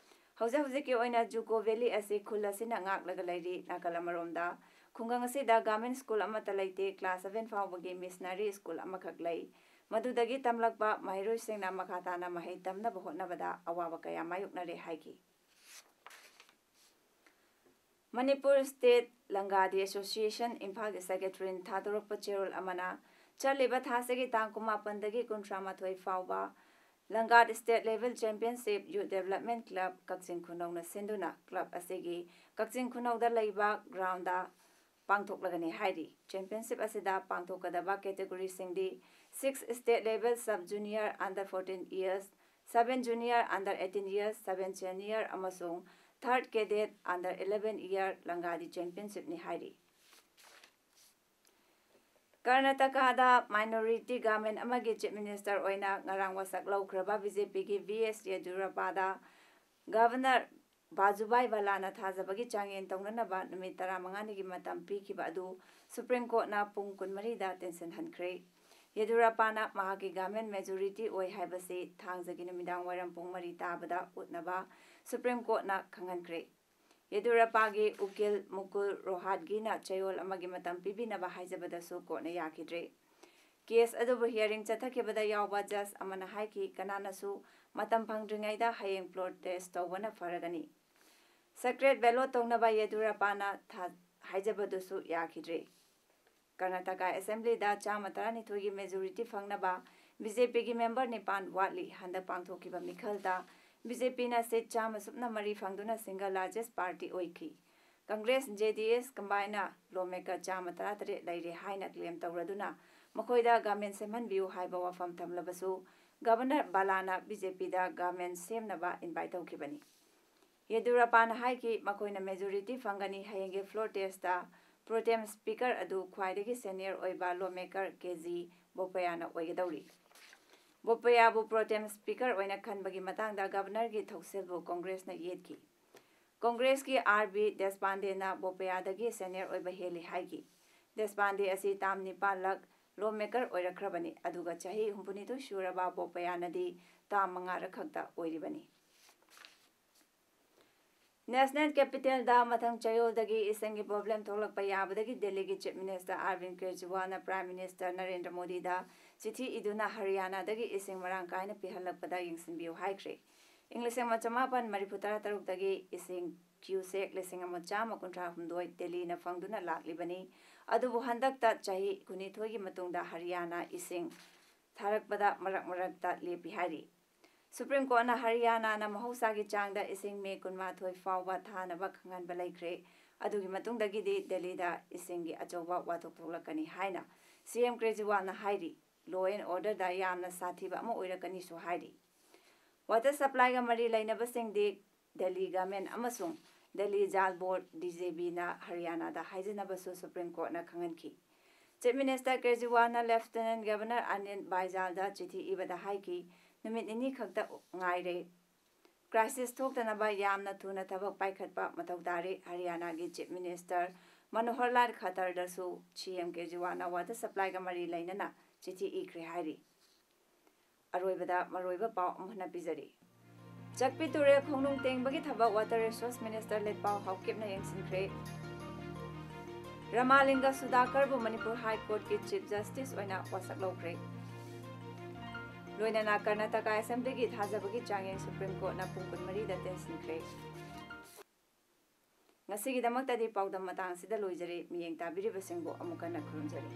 ꯍꯧꯖꯤꯛ ꯍꯧꯖꯤꯛꯀꯤ ꯑꯣꯏꯅ ꯖꯨꯀꯣ ꯚꯦꯂꯤ ꯑꯁꯤ ꯈꯨꯜ ꯑꯁꯤꯅ ꯉꯥꯛꯂꯒ ꯂꯩꯔꯤ꯫ ꯅꯥꯀꯜ ꯑꯃꯔꯣꯝꯗ ꯈꯨꯡꯒꯪ ꯑꯁꯤꯗ ꯒꯚꯔꯟꯃꯦꯟꯠ ꯁ꯭ꯀꯨꯜ ꯑꯃꯠꯇ ꯂꯩꯇꯦ꯫ ꯀ꯭ꯂꯥꯁ ꯁꯚꯦꯟ ꯐꯥꯎꯕꯒꯤ ꯃꯤꯁꯅꯔꯤ ꯁ꯭ꯀꯨꯜ ꯑꯃꯈꯛ ꯂꯩ꯫ ꯃꯗꯨꯗꯒꯤ ꯇꯝꯂꯛꯄ ꯃꯍꯩꯔꯣꯏꯁꯤꯡꯅ ꯃꯈꯥ ꯇꯥꯅ ꯃꯍꯩ ꯇꯝꯅꯕ ꯍꯣꯠꯅꯕꯗ ꯑꯋꯥꯕ ꯀꯌꯥ ꯃꯥꯌꯣꯛꯅꯔꯦ ꯍꯥꯏꯈꯤ꯫ ꯃꯅꯤꯄꯨꯔ ꯁ꯭ꯇꯦꯠ ꯂꯪꯒꯥꯗꯤ ꯑꯦꯁꯣꯁꯤꯌꯦꯁꯟ ꯏꯝꯐꯥꯜꯒꯤ ꯁꯦꯀ꯭ꯔꯦꯇꯔꯤꯅ ꯊꯥꯗꯣꯔꯛꯄ ꯆꯦꯔꯣꯜ ꯑꯃꯅ ꯆꯠꯂꯤꯕ ꯊꯥꯁꯤꯒꯤ ꯇꯥꯡ ꯀꯨꯟꯃꯥꯄꯟꯗꯒꯤ ꯀꯨꯟꯊ꯭ꯔꯥꯃꯥꯊꯣꯏ ꯐꯥꯎꯕ ꯂꯪꯒꯥꯗꯤ ꯁ꯭ꯇꯦꯠ ꯂꯦꯚꯦꯜ ꯆꯦꯝꯄꯤꯌꯟꯁꯤꯞ ꯌꯨꯠ ꯗꯦꯕꯂꯞꯃꯦꯟꯠ ꯀ꯭ꯂꯕ ꯀꯛꯆꯤꯡ ꯈꯨꯅꯧꯅ ꯁꯤꯟꯗꯨꯅ ꯀ꯭ꯂꯕ ꯑꯁꯤꯒꯤ ꯀꯛꯆꯤꯡ ꯈꯨꯅꯧꯗ ꯂꯩꯕ ꯒ꯭ꯔꯥꯎꯟꯗ ꯄꯥꯡꯊꯣꯛꯂꯒꯅꯤ ꯍꯥꯏꯔꯤ꯫ ꯆꯦꯝꯄꯤꯌꯟꯁꯤꯞ ꯑꯁꯤꯗ ꯄꯥꯡꯊꯣꯛꯀꯗꯕ ꯀꯦꯇꯦꯒꯣꯔꯤꯁꯤꯡꯗꯤ six state level sub junior under fourteen years, seven junior under eighteen years, seven senior ꯑꯃꯁꯨꯡ third cadet under eleven year ꯂꯪꯒꯥꯗꯤ ꯆꯦꯝꯄꯤꯌꯟꯁꯤꯞꯅꯤ ꯍꯥꯏꯔꯤ꯫ ꯀꯔꯅꯥꯇꯀꯥꯗ ꯃꯥꯏꯅꯣꯔꯤꯇꯤ ꯒꯚꯔꯟꯃꯦꯟꯠ ꯑꯃꯒꯤ ꯆꯤꯐ ꯃꯤꯅꯤꯁꯇꯔ ꯑꯣꯏꯅ ꯉꯔꯥꯡ ꯋꯥꯁꯛ ꯂꯧꯈ꯭ꯔꯕ ꯕꯤ ꯖꯦ ꯄꯤꯒꯤ ꯚꯤ ꯑꯦꯁ ꯌꯦꯗꯤꯌꯨꯔꯞꯄꯥꯗ ꯒꯚꯔꯅꯔ ꯚꯥꯖꯨꯚꯥꯏ ꯚꯥꯂꯥꯅ ꯊꯥꯖꯕꯒꯤ ꯆꯥꯡꯌꯦꯡ ꯇꯧꯅꯅꯕ ꯅꯨꯃꯤꯠ ꯇꯔꯥꯃꯉꯥꯅꯤꯒꯤ ꯃꯇꯝ ꯄꯤꯈꯤꯕ ꯑꯗꯨ ꯁꯨꯄ꯭ꯔꯤꯝ ꯀꯣꯔꯠꯅ ꯄꯨꯡ ꯀꯨꯟꯃꯔꯤꯗ ꯇꯦꯟꯁꯤꯟꯍꯟꯈ꯭ꯔꯦ꯫ ꯌꯦꯗꯤꯌꯨꯔꯞꯄꯥꯅ ꯃꯍꯥꯛꯀꯤ ꯒꯚꯔꯟꯃꯦꯟꯠ ꯃꯦꯖꯣꯔꯤꯇꯤ ꯑꯣꯏ ꯍꯥꯏꯕꯁꯤ ꯊꯥꯡꯖꯒꯤ ꯅꯨꯃꯤꯗꯥꯡ ꯋꯥꯏꯔꯝ ꯄꯨꯡ ꯃꯔꯤ ꯇꯥꯕꯗ ꯎꯠꯅꯕ ꯁꯨꯄ꯭ꯔꯤꯝ ꯀꯣꯔꯠꯅ ꯈꯪꯍꯟꯈ꯭ꯔꯦ꯫ ꯌꯦꯗꯤꯌꯨꯔꯞꯄꯥꯒꯤ ꯎꯀꯤꯜ ꯃꯨꯀꯨꯜ ꯔꯣꯍꯥꯠꯒꯤꯅ ꯆꯌꯣꯜ ꯑꯃꯒꯤ ꯃꯇꯝ ꯄꯤꯕꯤꯅꯕ ꯍꯥꯏꯖꯕꯗꯁꯨ ꯀꯣꯔꯠꯅ ꯌꯥꯈꯤꯗ꯭ꯔꯦ꯫ ꯀꯦꯁ ꯑꯗꯨꯕꯨ ꯍꯤꯌꯥꯔꯤꯡ ꯆꯠꯊꯈꯤꯕꯗ ꯌꯥꯎꯕ ꯖꯖ ꯑꯃꯅ ꯍꯥꯏꯈꯤ, ꯀꯅꯥꯅꯁꯨ ꯃꯇꯝ ꯐꯪꯗ꯭ꯔꯤꯉꯩꯗ ꯍꯌꯦꯡ ꯄ꯭ꯔꯣꯇꯦꯁ ꯇꯧꯕꯅ ꯐꯔꯒꯅꯤ꯫ ꯁꯦꯀ꯭ꯔꯦꯠ ꯕꯦꯂꯣꯠ ꯇꯧꯅꯕ ꯌꯦꯗꯤꯌꯨꯔꯞꯄꯥꯅ ꯊꯥ-, ꯍꯥꯏꯖꯕꯗꯨꯁꯨ ꯌꯥꯈꯤꯗ꯭ꯔꯦ꯫ ꯀꯔꯅꯥꯇꯀꯥ ꯑꯦꯁꯦꯝꯕ꯭ꯂꯤꯗ ꯆꯥꯝꯃ ꯇꯔꯥꯅꯤꯊꯣꯏꯒꯤ ꯃꯦꯖꯣꯔꯤꯇꯤ ꯐꯪꯅꯕ ꯕꯤ ꯖꯦ ꯄꯤꯒꯤ ꯃꯦꯝꯕꯔ ꯅꯤꯄꯥꯟ ꯋꯥꯠꯂꯤ꯫ ꯍꯟꯗꯛ ꯄꯥꯡꯊꯣꯛꯈꯤꯕ ꯃꯤꯈꯜꯗ ꯕꯤ ꯖꯦ ꯄꯤꯅ ꯁꯤꯠ ꯆꯥꯝꯃ ꯁꯨꯞꯅ ꯃꯔꯤ ꯐꯪꯗꯨꯅ ꯁꯤꯡꯒꯜ ꯂꯥꯔꯖꯦꯁ ꯄꯥꯔꯇꯤ ꯑꯣꯏꯈꯤ꯫ ꯀꯪꯒ꯭ꯔꯦꯁ, ꯖꯦ ꯗꯤ ꯑꯦꯁ ꯀꯝꯕꯥꯏꯟꯅ ꯂꯣ ꯃꯦꯀꯔ ꯆꯥꯝꯃ ꯇꯔꯥꯇꯔꯦꯠ ꯂꯩꯔꯦ ꯍꯥꯏꯅ ꯀ꯭ꯂꯦꯝ ꯇꯧꯔꯗꯨꯅ ꯃꯈꯣꯏꯗ ꯒꯚꯔꯟꯃꯦꯟꯠ ꯁꯦꯝꯍꯟꯕꯤꯌꯨ ꯍꯥꯏꯕ ꯋꯥꯐꯝ ꯊꯝꯂꯕꯁꯨ ꯒꯚꯔꯅꯔ ꯚꯥꯂꯥꯅ ꯕꯤ ꯖꯦ ꯄꯤꯗ ꯒꯚꯔꯟꯃꯦꯟꯠ ꯁꯦꯝꯅꯕ ꯏꯟꯚꯥꯏꯠ ꯇꯧꯈꯤꯕꯅꯤ꯫ ꯌꯦꯗꯤꯌꯨꯔꯞꯄꯥꯅ ꯍꯥꯏꯈꯤ, ꯃꯈꯣꯏꯅ ꯃꯦꯖꯣꯔꯤꯇꯤ ꯐꯪꯒꯅꯤ꯫ ꯍꯌꯦꯡꯒꯤ ꯐ꯭ꯂꯣꯔ ꯇꯦꯁꯇ ꯄ꯭ꯔꯣꯇꯦꯝ ꯁ꯭ꯄꯤꯀꯔ ꯑꯗꯨ ꯈ꯭ꯋꯥꯏꯗꯒꯤ ꯁꯦꯅꯤꯌꯔ ꯑꯣꯏꯕ ꯂꯣ ꯃꯦꯀꯔ ꯀꯦ ꯖꯤ ꯕꯣꯄꯌꯥꯅ ꯑꯣꯏꯒꯗꯧꯔꯤ꯫ ꯕꯣꯄꯌꯥꯕꯨ ꯄ꯭ꯔꯣꯇꯦꯝ ꯁ꯭ꯄꯤꯀꯔ ꯑꯣꯏꯅ ꯈꯟꯕꯒꯤ ꯃꯇꯥꯡꯗ ꯒꯚꯔꯅꯔꯒꯤ ꯊꯧꯁꯤꯜꯕꯨ ꯀꯪꯒ꯭ꯔꯦꯁꯅ ꯌꯦꯠꯈꯤ꯫ ꯀꯪꯒ꯭ꯔꯦꯁꯀꯤ ꯑꯥꯔ ꯕꯤ ꯗꯦꯁꯄꯥꯟꯗꯦꯅ ꯕꯣꯄꯌꯥꯗꯒꯤ ꯁꯦꯅꯤꯌꯔ ꯑꯣꯏꯕ ꯍꯦꯜꯂꯤ ꯍꯥꯏꯈꯤ꯫ ꯗꯦꯁꯄꯥꯟꯗꯦ ꯑꯁꯤ ꯇꯥꯝ ꯅꯤꯄꯥꯟꯂꯛ ꯂꯣ ꯃꯦꯀꯔ ꯑꯣꯏꯔꯛꯈ꯭ꯔꯕꯅꯤ, ꯑꯗꯨꯒ ꯆꯍꯤ ꯍꯨꯝꯐꯨꯅꯤꯊꯣꯏ ꯁꯨꯔꯕ ꯕꯣꯄꯌꯥꯅꯗꯤ ꯇꯥꯝ ꯃꯉꯥꯔꯛ ꯈꯛꯇ ꯑꯣꯏꯔꯤꯕꯅꯤ꯫ National Capitalꯗ ꯃꯊꯪ ꯆꯌꯣꯜꯗꯒꯤ ꯏꯁꯤꯡꯒꯤ problem ꯊꯣꯛꯂꯛꯄ ꯌꯥꯕꯗꯒꯤ ꯗꯦꯜꯂꯤꯒꯤ Chief Minister Arvind ꯀꯦꯖ꯭ꯔꯤꯋꯥꯜꯅ Prime Minister Narendra ꯃꯣꯗꯤꯗ ꯆꯤꯊꯤ ꯏꯗꯨꯅ ꯍꯔꯤꯌꯥꯅꯥꯗꯒꯤ ꯏꯁꯤꯡ ꯃꯔꯥꯡ ꯀꯥꯏꯅ ꯄꯤꯍꯜꯂꯛꯄꯗ ꯌꯦꯡꯁꯤꯟꯕꯤꯌꯨ ꯍꯥꯏꯈ꯭ꯔꯦ꯫ ꯏꯪ ꯂꯤꯁꯤꯡ ꯑꯃ ꯆꯃꯥꯄꯟ ꯃꯔꯤꯐꯨ ꯇꯔꯥ ꯇꯔꯨꯛꯇꯒꯤ ꯏꯁꯤꯡ cubic ꯂꯤꯁꯤꯡ ꯑꯃ ꯆꯥꯝꯃ ꯀꯨꯟꯊ꯭ꯔꯥ ꯍꯨꯝꯗꯣꯏ ꯗꯦꯜꯂꯤꯅ ꯐꯪꯗꯨꯅ ꯂꯥꯛꯂꯤꯕꯅꯤ꯫ ꯑꯗꯨꯕꯨ ꯍꯟꯗꯛꯇ ꯆꯍꯤ ꯀꯨꯟꯅꯤꯊꯣꯏꯒꯤ ꯃꯇꯨꯡꯗ ꯍꯔꯤꯌꯥꯅꯥ ꯏꯁꯤꯡ ꯊꯥꯔꯛꯄꯗ ꯃꯔꯛ ꯃꯔꯛꯇ ꯂꯦꯞꯄꯤ ꯍꯥꯏꯔꯤ꯫ Supreme Courtꯅ ꯍꯔꯤꯌꯥꯅꯥꯅ ꯃꯍꯧꯁꯥꯒꯤ ꯆꯥꯡꯗ ꯏꯁꯤꯡ May ꯀꯨꯟꯃꯥꯊꯣꯏ ꯐꯥꯎꯕ ꯊꯥꯅꯕ ꯈꯪꯍꯟꯕ ꯂꯩꯈ꯭ꯔꯦ꯫ ꯑꯗꯨꯒꯤ ꯃꯇꯨꯡꯗꯒꯤꯗꯤ ꯗꯦꯜꯂꯤꯗ ꯏꯁꯤꯡꯒꯤ ꯑꯆꯧꯕ ꯋꯥꯊꯣꯛ ꯊꯣꯛꯂꯛꯀꯅꯤ ꯍꯥꯏꯅ C M ꯀꯦꯖ꯭ꯔꯤꯋꯥꯜꯅ ꯍꯥꯏꯔꯤ꯫ Law and orderꯗ ꯌꯥꯝꯅ ꯁꯥꯊꯤꯕ ꯑꯃ ꯑꯣꯏꯔꯛꯀꯅꯤꯁꯨ ꯍꯥꯏꯔꯤ꯫ Water supplyꯒ ꯃꯔꯤ ꯂꯩꯅꯕꯁꯤꯡꯗꯤ ꯗꯦꯜꯂꯤ government ꯑꯃꯁꯨꯡ ꯗꯦꯜꯂꯤ ꯖꯥꯜ ꯕꯣꯔꯗ, D J Bꯅ ꯍꯔꯤꯌꯥꯅꯥꯗ ꯍꯥꯏꯖꯅꯕꯁꯨ Supreme Courtꯅ ꯈꯪꯍꯟꯈꯤ꯫ Chief Minister ꯀꯦꯖ꯭ꯔꯤꯋꯥꯜꯅ Lieutenant Governor Anil ꯕꯥꯏꯖꯥꯜꯗ ꯆꯤꯊꯤ ꯏꯕꯗ ꯍꯥꯏꯈꯤ, ꯅꯨꯃꯤꯠ ꯅꯤꯅꯤ ꯈꯛꯇ ꯉꯥꯏꯔꯦ꯫ Crisis ꯊꯣꯛꯇꯅꯕ ꯌꯥꯝꯅ ꯊꯨꯅ ꯊꯕꯛ ꯄꯥꯏꯈꯠꯄ ꯃꯊꯧ ꯇꯥꯔꯦ꯫ ꯍꯔꯤꯌꯥꯅꯥꯒꯤ Chief Minister ꯃꯅꯣꯍꯔ ꯂꯥꯜ ꯈꯠꯇꯔꯗꯁꯨ C M ꯀꯦꯖ꯭ꯔꯤꯋꯥꯜꯅ water supplyꯒ ꯃꯔꯤ ꯂꯩꯅꯅ ꯆꯤꯊꯤ ꯏꯈ꯭ꯔꯦ ꯍꯥꯏꯔꯤ꯫ ꯑꯔꯣꯏꯕꯗ ꯃꯔꯨꯑꯣꯏꯕ ꯄꯥꯎ ꯑꯃꯨꯛ ꯍꯟꯅ ꯄꯤꯖꯔꯤ꯫ ꯆꯛꯄꯤ ꯇꯨꯔꯦꯜ ꯈꯣꯡꯅꯨꯡ ꯇꯦꯡꯕꯒꯤ ꯊꯕꯛ Water Resource Minister ꯂꯩꯄꯥꯎ ꯍꯥꯎꯀꯤꯞꯅ ꯌꯦꯡꯁꯤꯟꯈ꯭ꯔꯦ꯫ ꯔꯃꯥꯂꯤꯡꯒ ꯁꯨꯗꯥꯀꯔꯕꯨ Manipur High Courtꯀꯤ Chief Justice ꯑꯣꯏꯅ ꯋꯥꯁꯛ ꯂꯧꯈ꯭ꯔꯦ꯫ ꯂꯣꯏꯅꯅ ꯀꯔꯅꯥꯇꯀꯥ Assemblyꯒꯤ ꯊꯥꯖꯕꯒꯤ ꯆꯥꯡꯌꯦꯡ Supreme Courtꯅ ꯄꯨꯡ ꯀꯨꯟꯃꯔꯤꯗ ꯇꯦꯟꯁꯤꯟꯈ꯭ꯔꯦ꯫ ꯉꯁꯤꯒꯤꯗꯃꯛꯇꯗꯤ ꯄꯥꯎꯗꯝ ꯃꯇꯥꯡ ꯑꯁꯤꯗ ꯂꯣꯏꯖꯔꯦ꯫ ꯃꯤꯠꯌꯦꯡ ꯇꯥꯕꯤꯔꯤꯕꯁꯤꯡꯕꯨ ꯑꯃꯨꯛ ꯍꯟꯅ ꯈꯨꯔꯨꯝꯖꯔꯤ꯫